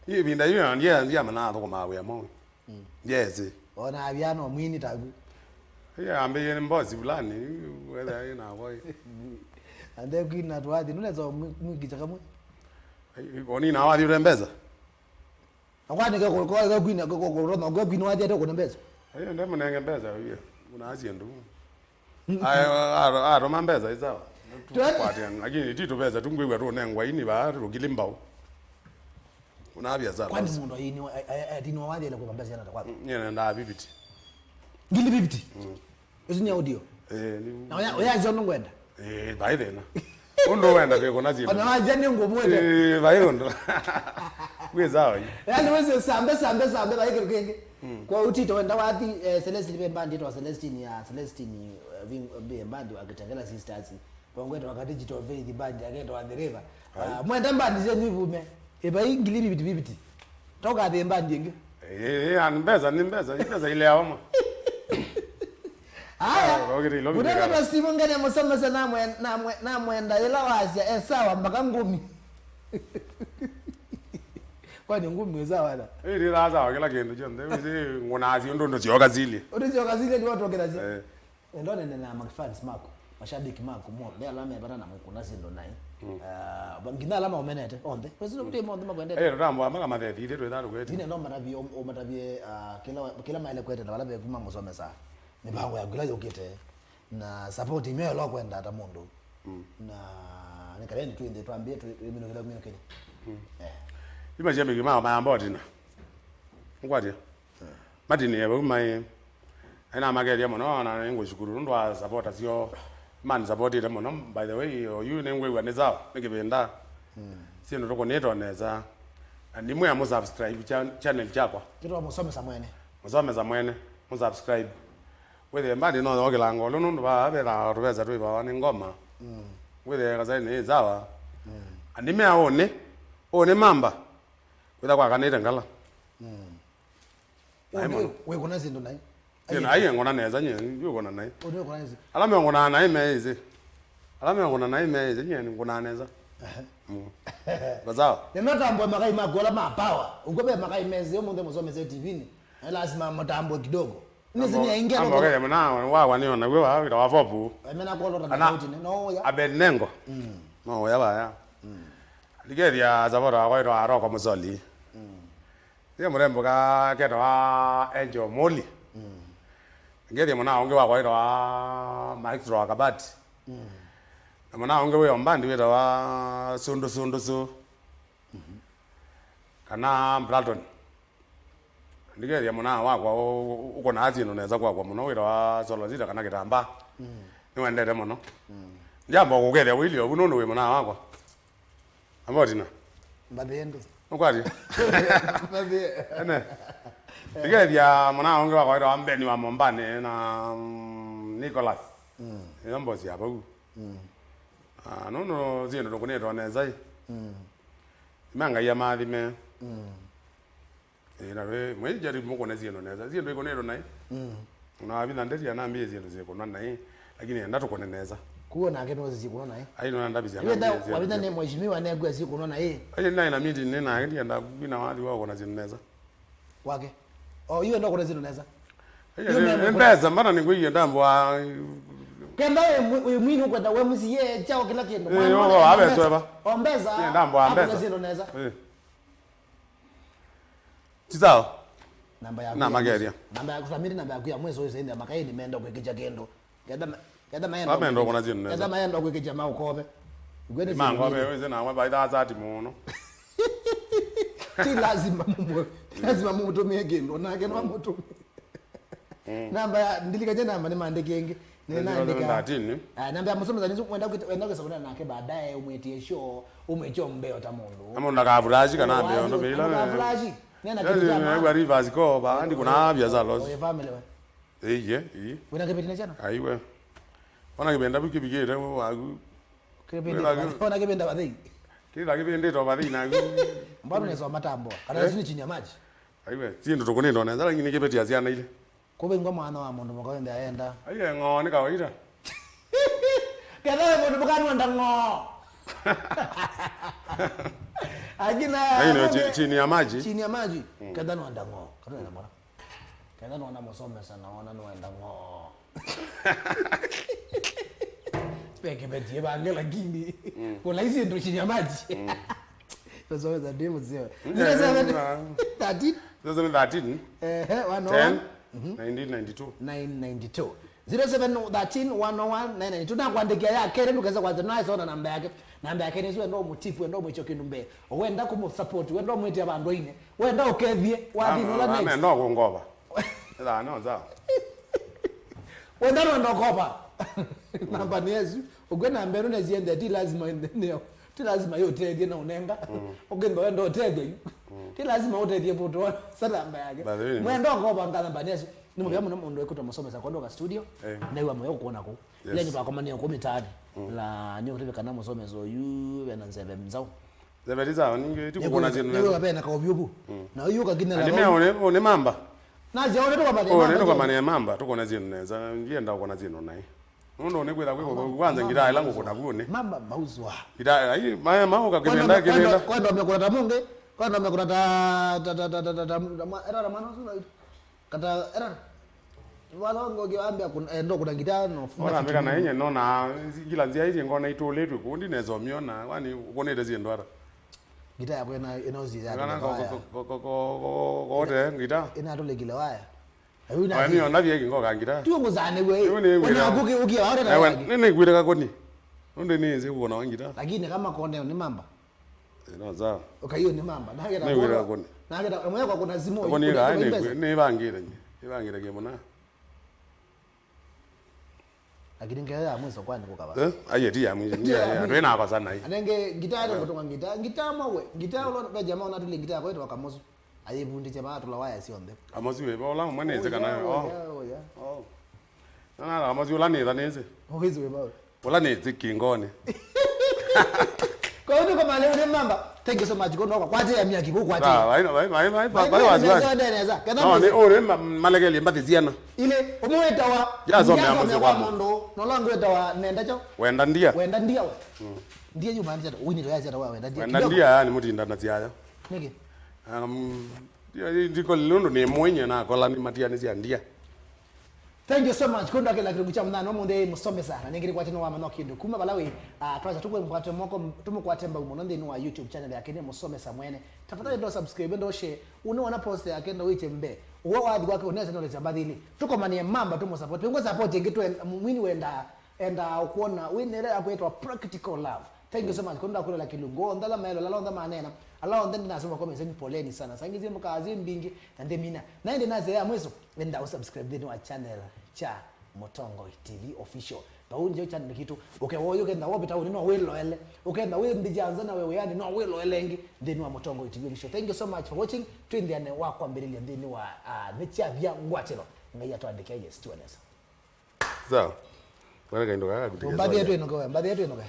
Ĩ vinda iyo ndia, ndia mana thoko mawe mo. Mm. Yes. Ona aviano mwini tagu. Ĩ ambe yene mbosi fulani, whether ina boy. Ande kwina twathi, nuneza mwikicha kamwe. Ai, oni na wathi urembeza. Akwanike kũroma kwĩ kwini wathiate kũne mbesa. Ayo ndemũnenge mbesa uye. Unasie ndu. Ayo atoma mbesa isawa. Tukwate lakini ti tubesa tungwigwa tunengwa ini ba tukili mbao. Una biashara. Kwani mundu ini atini wathile kwa mbesa yana kwa. Nyene nda bibiti. Ngili fifty. Ũsu nĩ audio. Eh, ni. Na oya oya zio ngwenda. Eh, vai thĩna. Ũndũ wenda vĩkũna syĩndũ. Ona wazia nĩ ngũmwete. Eh, vai ũndũ. Wĩ sawa yu. Yaani wewe sambe sambe sambe vai kĩndũ kĩngĩ. Kwa utito wenda wathi eh, Celestine ve bandi to Celestine ya Celestine eh, vi- vi- bandi wa Kitengela Sisters. Pongwete wa Digital Faith bandi agetwa The River. Ah, mwenda bandi zenu ivume. Ivai ngili viviti viviti. Toka the bandi ĩngĩ. Eh, eh, ani mbesa ni mbesa, ni mbesa ile awama. Aya. Ah, okay, ilo mũtata bigara. Basi mungene musomese namwe namwe namwenda ila wasya esawa mpaka ngumi. Kwani ngumi esawa na? Eh, ni lazima kila kindu chonthe. Uzi ngona azi ndo ndo sioka zile. Ndo sioka zile ni watu wakilazi. Eh. Endo nene na mafans maku, mashabiki maku monthe ala mevata na mukuna syĩndũ naĩ. Ah, nginya ala maumenete onthe. Kwesi kuti monthe makwendete. Eh, tutambwa maka mathethi ithe twetha tukwete. Ine no matavie um- umatavie ah, kila kila maile kwete na vala vekuma musomesa. Mipango ya kila yokite na support imeo lo kwenda ata mundu. Na ni kale ni twende twambie twiminukira kuminukira. Eh. Ima cia migi ma ma ambao tina. Ngwatia. Martin e vau maĩ. Ainamakethia mũno na nĩngũshukuru nũndũ wa sapota syoo. Manisapotĩte mũno, by the way, oyu nĩngwĩw'a nĩ sawa, nĩ kĩvinda. Syĩndũ tũkũnĩtwa nesa. Na nimwe amũsubscribe cha- channel chakwa. Kĩtwa mũsomesa mwene. Mũsomesa mwene, mũsubscribe. Wĩthĩe mbandi no yokĩlanga ũlũ nũndũ vaa vethaa tũvesa twĩvawa nĩ ngoma. Wĩthĩe kasaini ĩ sawa. Andimea ũnĩ, ũnĩ mamba. Kwĩtha kwakanĩte ngala. Ai mũno. Wĩkũna syĩndũ naĩ. Sina ai ngona nesa nye, yũkona naĩ. Ũnĩ ũkũna nesa. Ala meongonaa naĩ meĩsĩ. Ala meongona naĩ meĩsĩ nye ngona nesa. Ehe. Mm. Kwa sawa. Nĩmatambwe makai maku ala ma power. Ũkw'o ve makai mesĩ ũmũnthĩ mũsomese T V-nĩ. Na lazima matambwe kidogo. Nĩsĩ nĩ aingĩ. Ambo kele mwana wa wa nĩ ona wewe wa wa fopu. Amena kwa lota tofauti no ya. Abednego. Mm. No ya baya. Mm. Ndikethia sapota wakwa ĩtwa Aroko Mũsoli. Mm. Ye mũrembo ka ketawa Angel Moli. Ngethie mũna ũngĩ wakwa wĩtawa Maestro wa Kabati. Na mũna ũngĩ wĩ ombandi wĩtawa Sundu Sundu Su. Kana Platon. Ndikethia mũna wakwa ũkona asyĩndũ nesa kwakwa mũno wĩtawa Solozita kana Kitamba. Nĩwendete mũno. Ndiamba kũkethia wĩlio ũvu nũndũ wĩ mũna wakwa. Ambotina. Mbathie ndu. Ukwati? Mbathie. Ene. Ndikethia mwana ũngĩ wakwa wĩtawa Mbeni wa Mombani na mm, Nicholas. Mm. Ĩyo mbosi ya vau. Mm. Ah, no no syĩndũ tũkũnĩtwa nesa ĩ. Mm. Ima Ngai amathime. Mm. Ĩĩ, na we, mwĩjaribu mũkone syĩndũ nesa. Syĩndũ ikũnĩtwe naĩ. Mm. Na wavitha ndeti anambie syĩndũ syĩkũnwa naĩ. Lakini enda tũkone nesa. Kuo nake no syĩkũnwa naĩ. Ai no ndavisi anambie syĩndũ. Wavitha nĩ mheshimiwa negwe syĩkũnwa naĩ. Ai naĩ na meeting nĩ nake ndienda kwina wathi wa kũkona syĩndũ nesa. Wake. Oh, iwe ndo kũkona syĩndũ nesa. Ai, nĩ mbesa mbana nĩ ngwĩie ndambwa. Kenda wĩ mwini ũkwenda we mũsie chao kila kĩndũ. Eh, yo, abe sweba. O mbesa. Ndambwa mbesa. Syĩndũ nesa. Eh. Ti sawa? Namba yaku ya mwiso. Namakethya. Namba yaku, Samiti, namba yaku ya mwiso, wĩsĩ nthĩ ya makaĩ nĩmenda kwĩkĩkya kĩndũ. Ketha ma-, ketha maenda kwĩkĩkya, maenda kwĩkĩkya maũkove. Ĩkw'e nĩ syĩndũ mbili. Wĩsĩ nawe mbaithaa sati mũno. Ti lazima mumwe-, ti lazima mũtũmĩe kĩndũ, nake no amũtũmĩe. Mm. Namba ya, ndilikany'a namba nĩmaandĩkie ĩngĩ. Nĩ namba ya thirteen. Ah, namba ya mũsomesa nĩsu wenda kwĩta-, wenda kwĩsa kũnena nake baadaye, ũmwĩtie show, ũmwĩtie mbeo ta mũndũ. Ama ndakavulashi kana mbeo ndo vĩla. Ndakavulashi. Nena kĩndũ kya maana. Nĩwa rivers ko ba ndi kuna biashara loss. Oye family we. Ĩĩ, ĩĩ. Wĩna kĩveti na syana? Aiwe. Ona kĩvenda bu kĩvikĩte waku. Kĩveti. Ona kĩvenda vathei. Kĩla kĩvendete vathei naku. Mbona unaweza matambwa? Kana eh? Sio chini ya maji. Aiwe, si ndo tukuni ndo neza lakini kĩveti ya syana ile. Kũvingwa mwana wa mũndũ mũka wĩnthe aenda. Aiye, ng'oo nĩ kawaida. Ketha we mũndũ mũka nĩwenda ng'oo. Akina ai, no, chi-, chini ya maji. Chini ya maji. Mm. Ketha nĩwenda ng'oo. Kana nĩwenda mwana. Ketha nĩwenda mũsomesa na wona nĩwenda ng'oo. Spekebetie bange lakini. Mm. Kuna hizi ndo chini ya maji. Mm. Sasa za demo zio. Mm, zero seven thirteen. Zero seven thirteen. Eh, eh, one oh one. Ten. Mhm. Nineteen ninety-two. Nine ninety-two. Zero seven thirteen, one oh one, nine ninety-two. Na kwandĩkia ya kere ndukeza kwanza na sona namba yake. Namba yake nĩ sio ndo mutifu ndo mwicho kindu mbe. Wenda kumu support, wenda mwite bandu ine. Wenda ukethie, wathi nola next. Ame no kungova. Ila no za. Wenda no ndokova. Namba nĩ yesu. Ukwe namba ĩno nĩ ziende, ti lazima ende nĩyo. Ti lazima yo ũtethie na ũnenga. Mm. Ũkĩnda wenda ũtethio yu. Mm. Ti lazima ũtethie vuto. Sa namba yake. By the way, mwenda ũkova nga namba nĩ yesu. Nĩ mũvea mũno mũndũ ekũtwa mũsomesa kwa ndoka studio. Eh. Na iwa moyo kuona ku. Yes. Ile nĩ vakomania ku mitaani. Mm. La nyo kutebe kana mũsomesa yu wena nzeve mzao. Zebeti sawa, ningi ti kukona syĩndũ nesa. Nĩwĩw'a ve na kaũvyũvu. Mm. Na ũyũ ũkakinya na vau. Ani me one, one mamba. Nasya one tũkamane. One tũkamane mamba, tũkona syĩndũ nesa. Ndienda kukona syĩndũ nai. Nũndũ nĩ kwĩtha kwĩ kwanza ngitaa ĩla ngũkũna vu nĩ. Mamba mauzwa. Ngitaa ai maya mauka kĩvenda kĩvenda. Kwenda mekũna ta mũngĩ, kwenda mekũna ta ta ta ta ta ta ta mwa era mwana ũsu. Kata era. Wala ngoge wambia kun-, eh, ndo kuna ngitaa no. Ona mbika na yenye no na kila nzia hizi ngona itulitwe kundi neza umiona kwani ukonete ziendo ara. Ngitaa yako ina ina uzi ya. Kana ko ko ko ko ko ko ko ko te ngitaa. Ina tole kile waya. Ayu na. Wani ona vye kingo ka ngitaa. Tu nguzane we. Wana kuki uki wa ora na. Ewe nene kwire ka koni. Unde ni nzi kuona ngitaa. Lakini kama konde ni mamba. Eh, no, sawa. Okay, hiyo ni mamba. Nageta. Nĩ wĩra kũni. Nageta, mwe kwa kuna simu. Kũni ĩka, nĩ, nĩ bangĩre nye. Nĩ bangĩre nye mũna. Lakini ngeo ya mwiso kwani kukava. Eh? Aye ti ya mwiso. Ti ya mwiso. Twĩ na kwa sana hii. Anenge ngitaa ndio kutoka ngitaa. Ngitaa mawe. Ngitaa ulo kwa jamaa unatulia ngitaa kwa hiyo wakamosu. Ayivundishe ba tula waya sionthe. Amosi we bola mwana eze kana. Oh, yeah, oh, yeah. Oh. Na na amosi ula nĩ thaneze. Okizi we bawe. Ũla nĩ nzĩ kĩngoni. Kwa hiyo tuko male ule mamba. Thank you so much. Kono kwa kwate ya miaki kwa kwate. Ah, vai vai vai vai vai vai wazi wazi. Neza neza. Kana no ni ore malekelie mbathi ziana. Ile umwetawa. Yasomea mzee kwa mundu. No langu etawa nenda cho. Wenda ndia. Wenda ndia we. Ndia yu manja. Wini to ya zeta wa wenda ndia. Wenda ndia yani mutinda na ziayo. Niki? Um, ndiko lundu ni mwenye na kola ni matiani cia ndia. Thank you so much. Kũndũ akĩla kĩlungu kya mũthenya ũmũnthĩ mũsomesa na nĩngĩ kwatene wa mano kĩndũ kuma vala wĩ, ah, twasa tũkwĩmũkwate moko, tũmũkwate mbau mũno nthĩnĩ wa YouTube channel yake nĩ mũsomesa mwene. Tafadhali ndo subscribe, ndo share. Ũnĩwona post yake ndo wĩche mbe. Ũwe wathi kwake ũnesa ndo lesa mbathili. Tũkomanie mamba tũmũsupport. Pengwa support ĩngĩ twe mwini wenda enda ũkwona wĩ nere akwĩtwa practical love. Thank you so much. Kũndũ akũlela kĩlungu. Onthe ala maelo, ala onthe manena. Ala onthe ndinasoma comments ni poleni sana. Sangizie mkazi mbingi na ndemina. Na ende nase ya mwiso. Enda usubscribe nthĩnĩ wa channel cha Mũtongoi T V Official. Vau ndio channel kitu. Ũkewa ũyũ ũkenda wopita ũnĩ no wĩloele. Ũkenda wĩ nthĩ ya nza na wewe yani no wĩloele ĩngĩ nthĩnĩ wa Mũtongoi T V Official. Thank you so much for watching. Twĩ nthĩanĩ wa kwambĩrĩria nthĩnĩ wa, ah, nĩ kyavya ngwatĩlo. Ngai atwandĩke, yes, tuonesa. Sawa. Wale kaindo kaka kutekeleza. Mbathi yetu inoke, mbathi yetu inoke.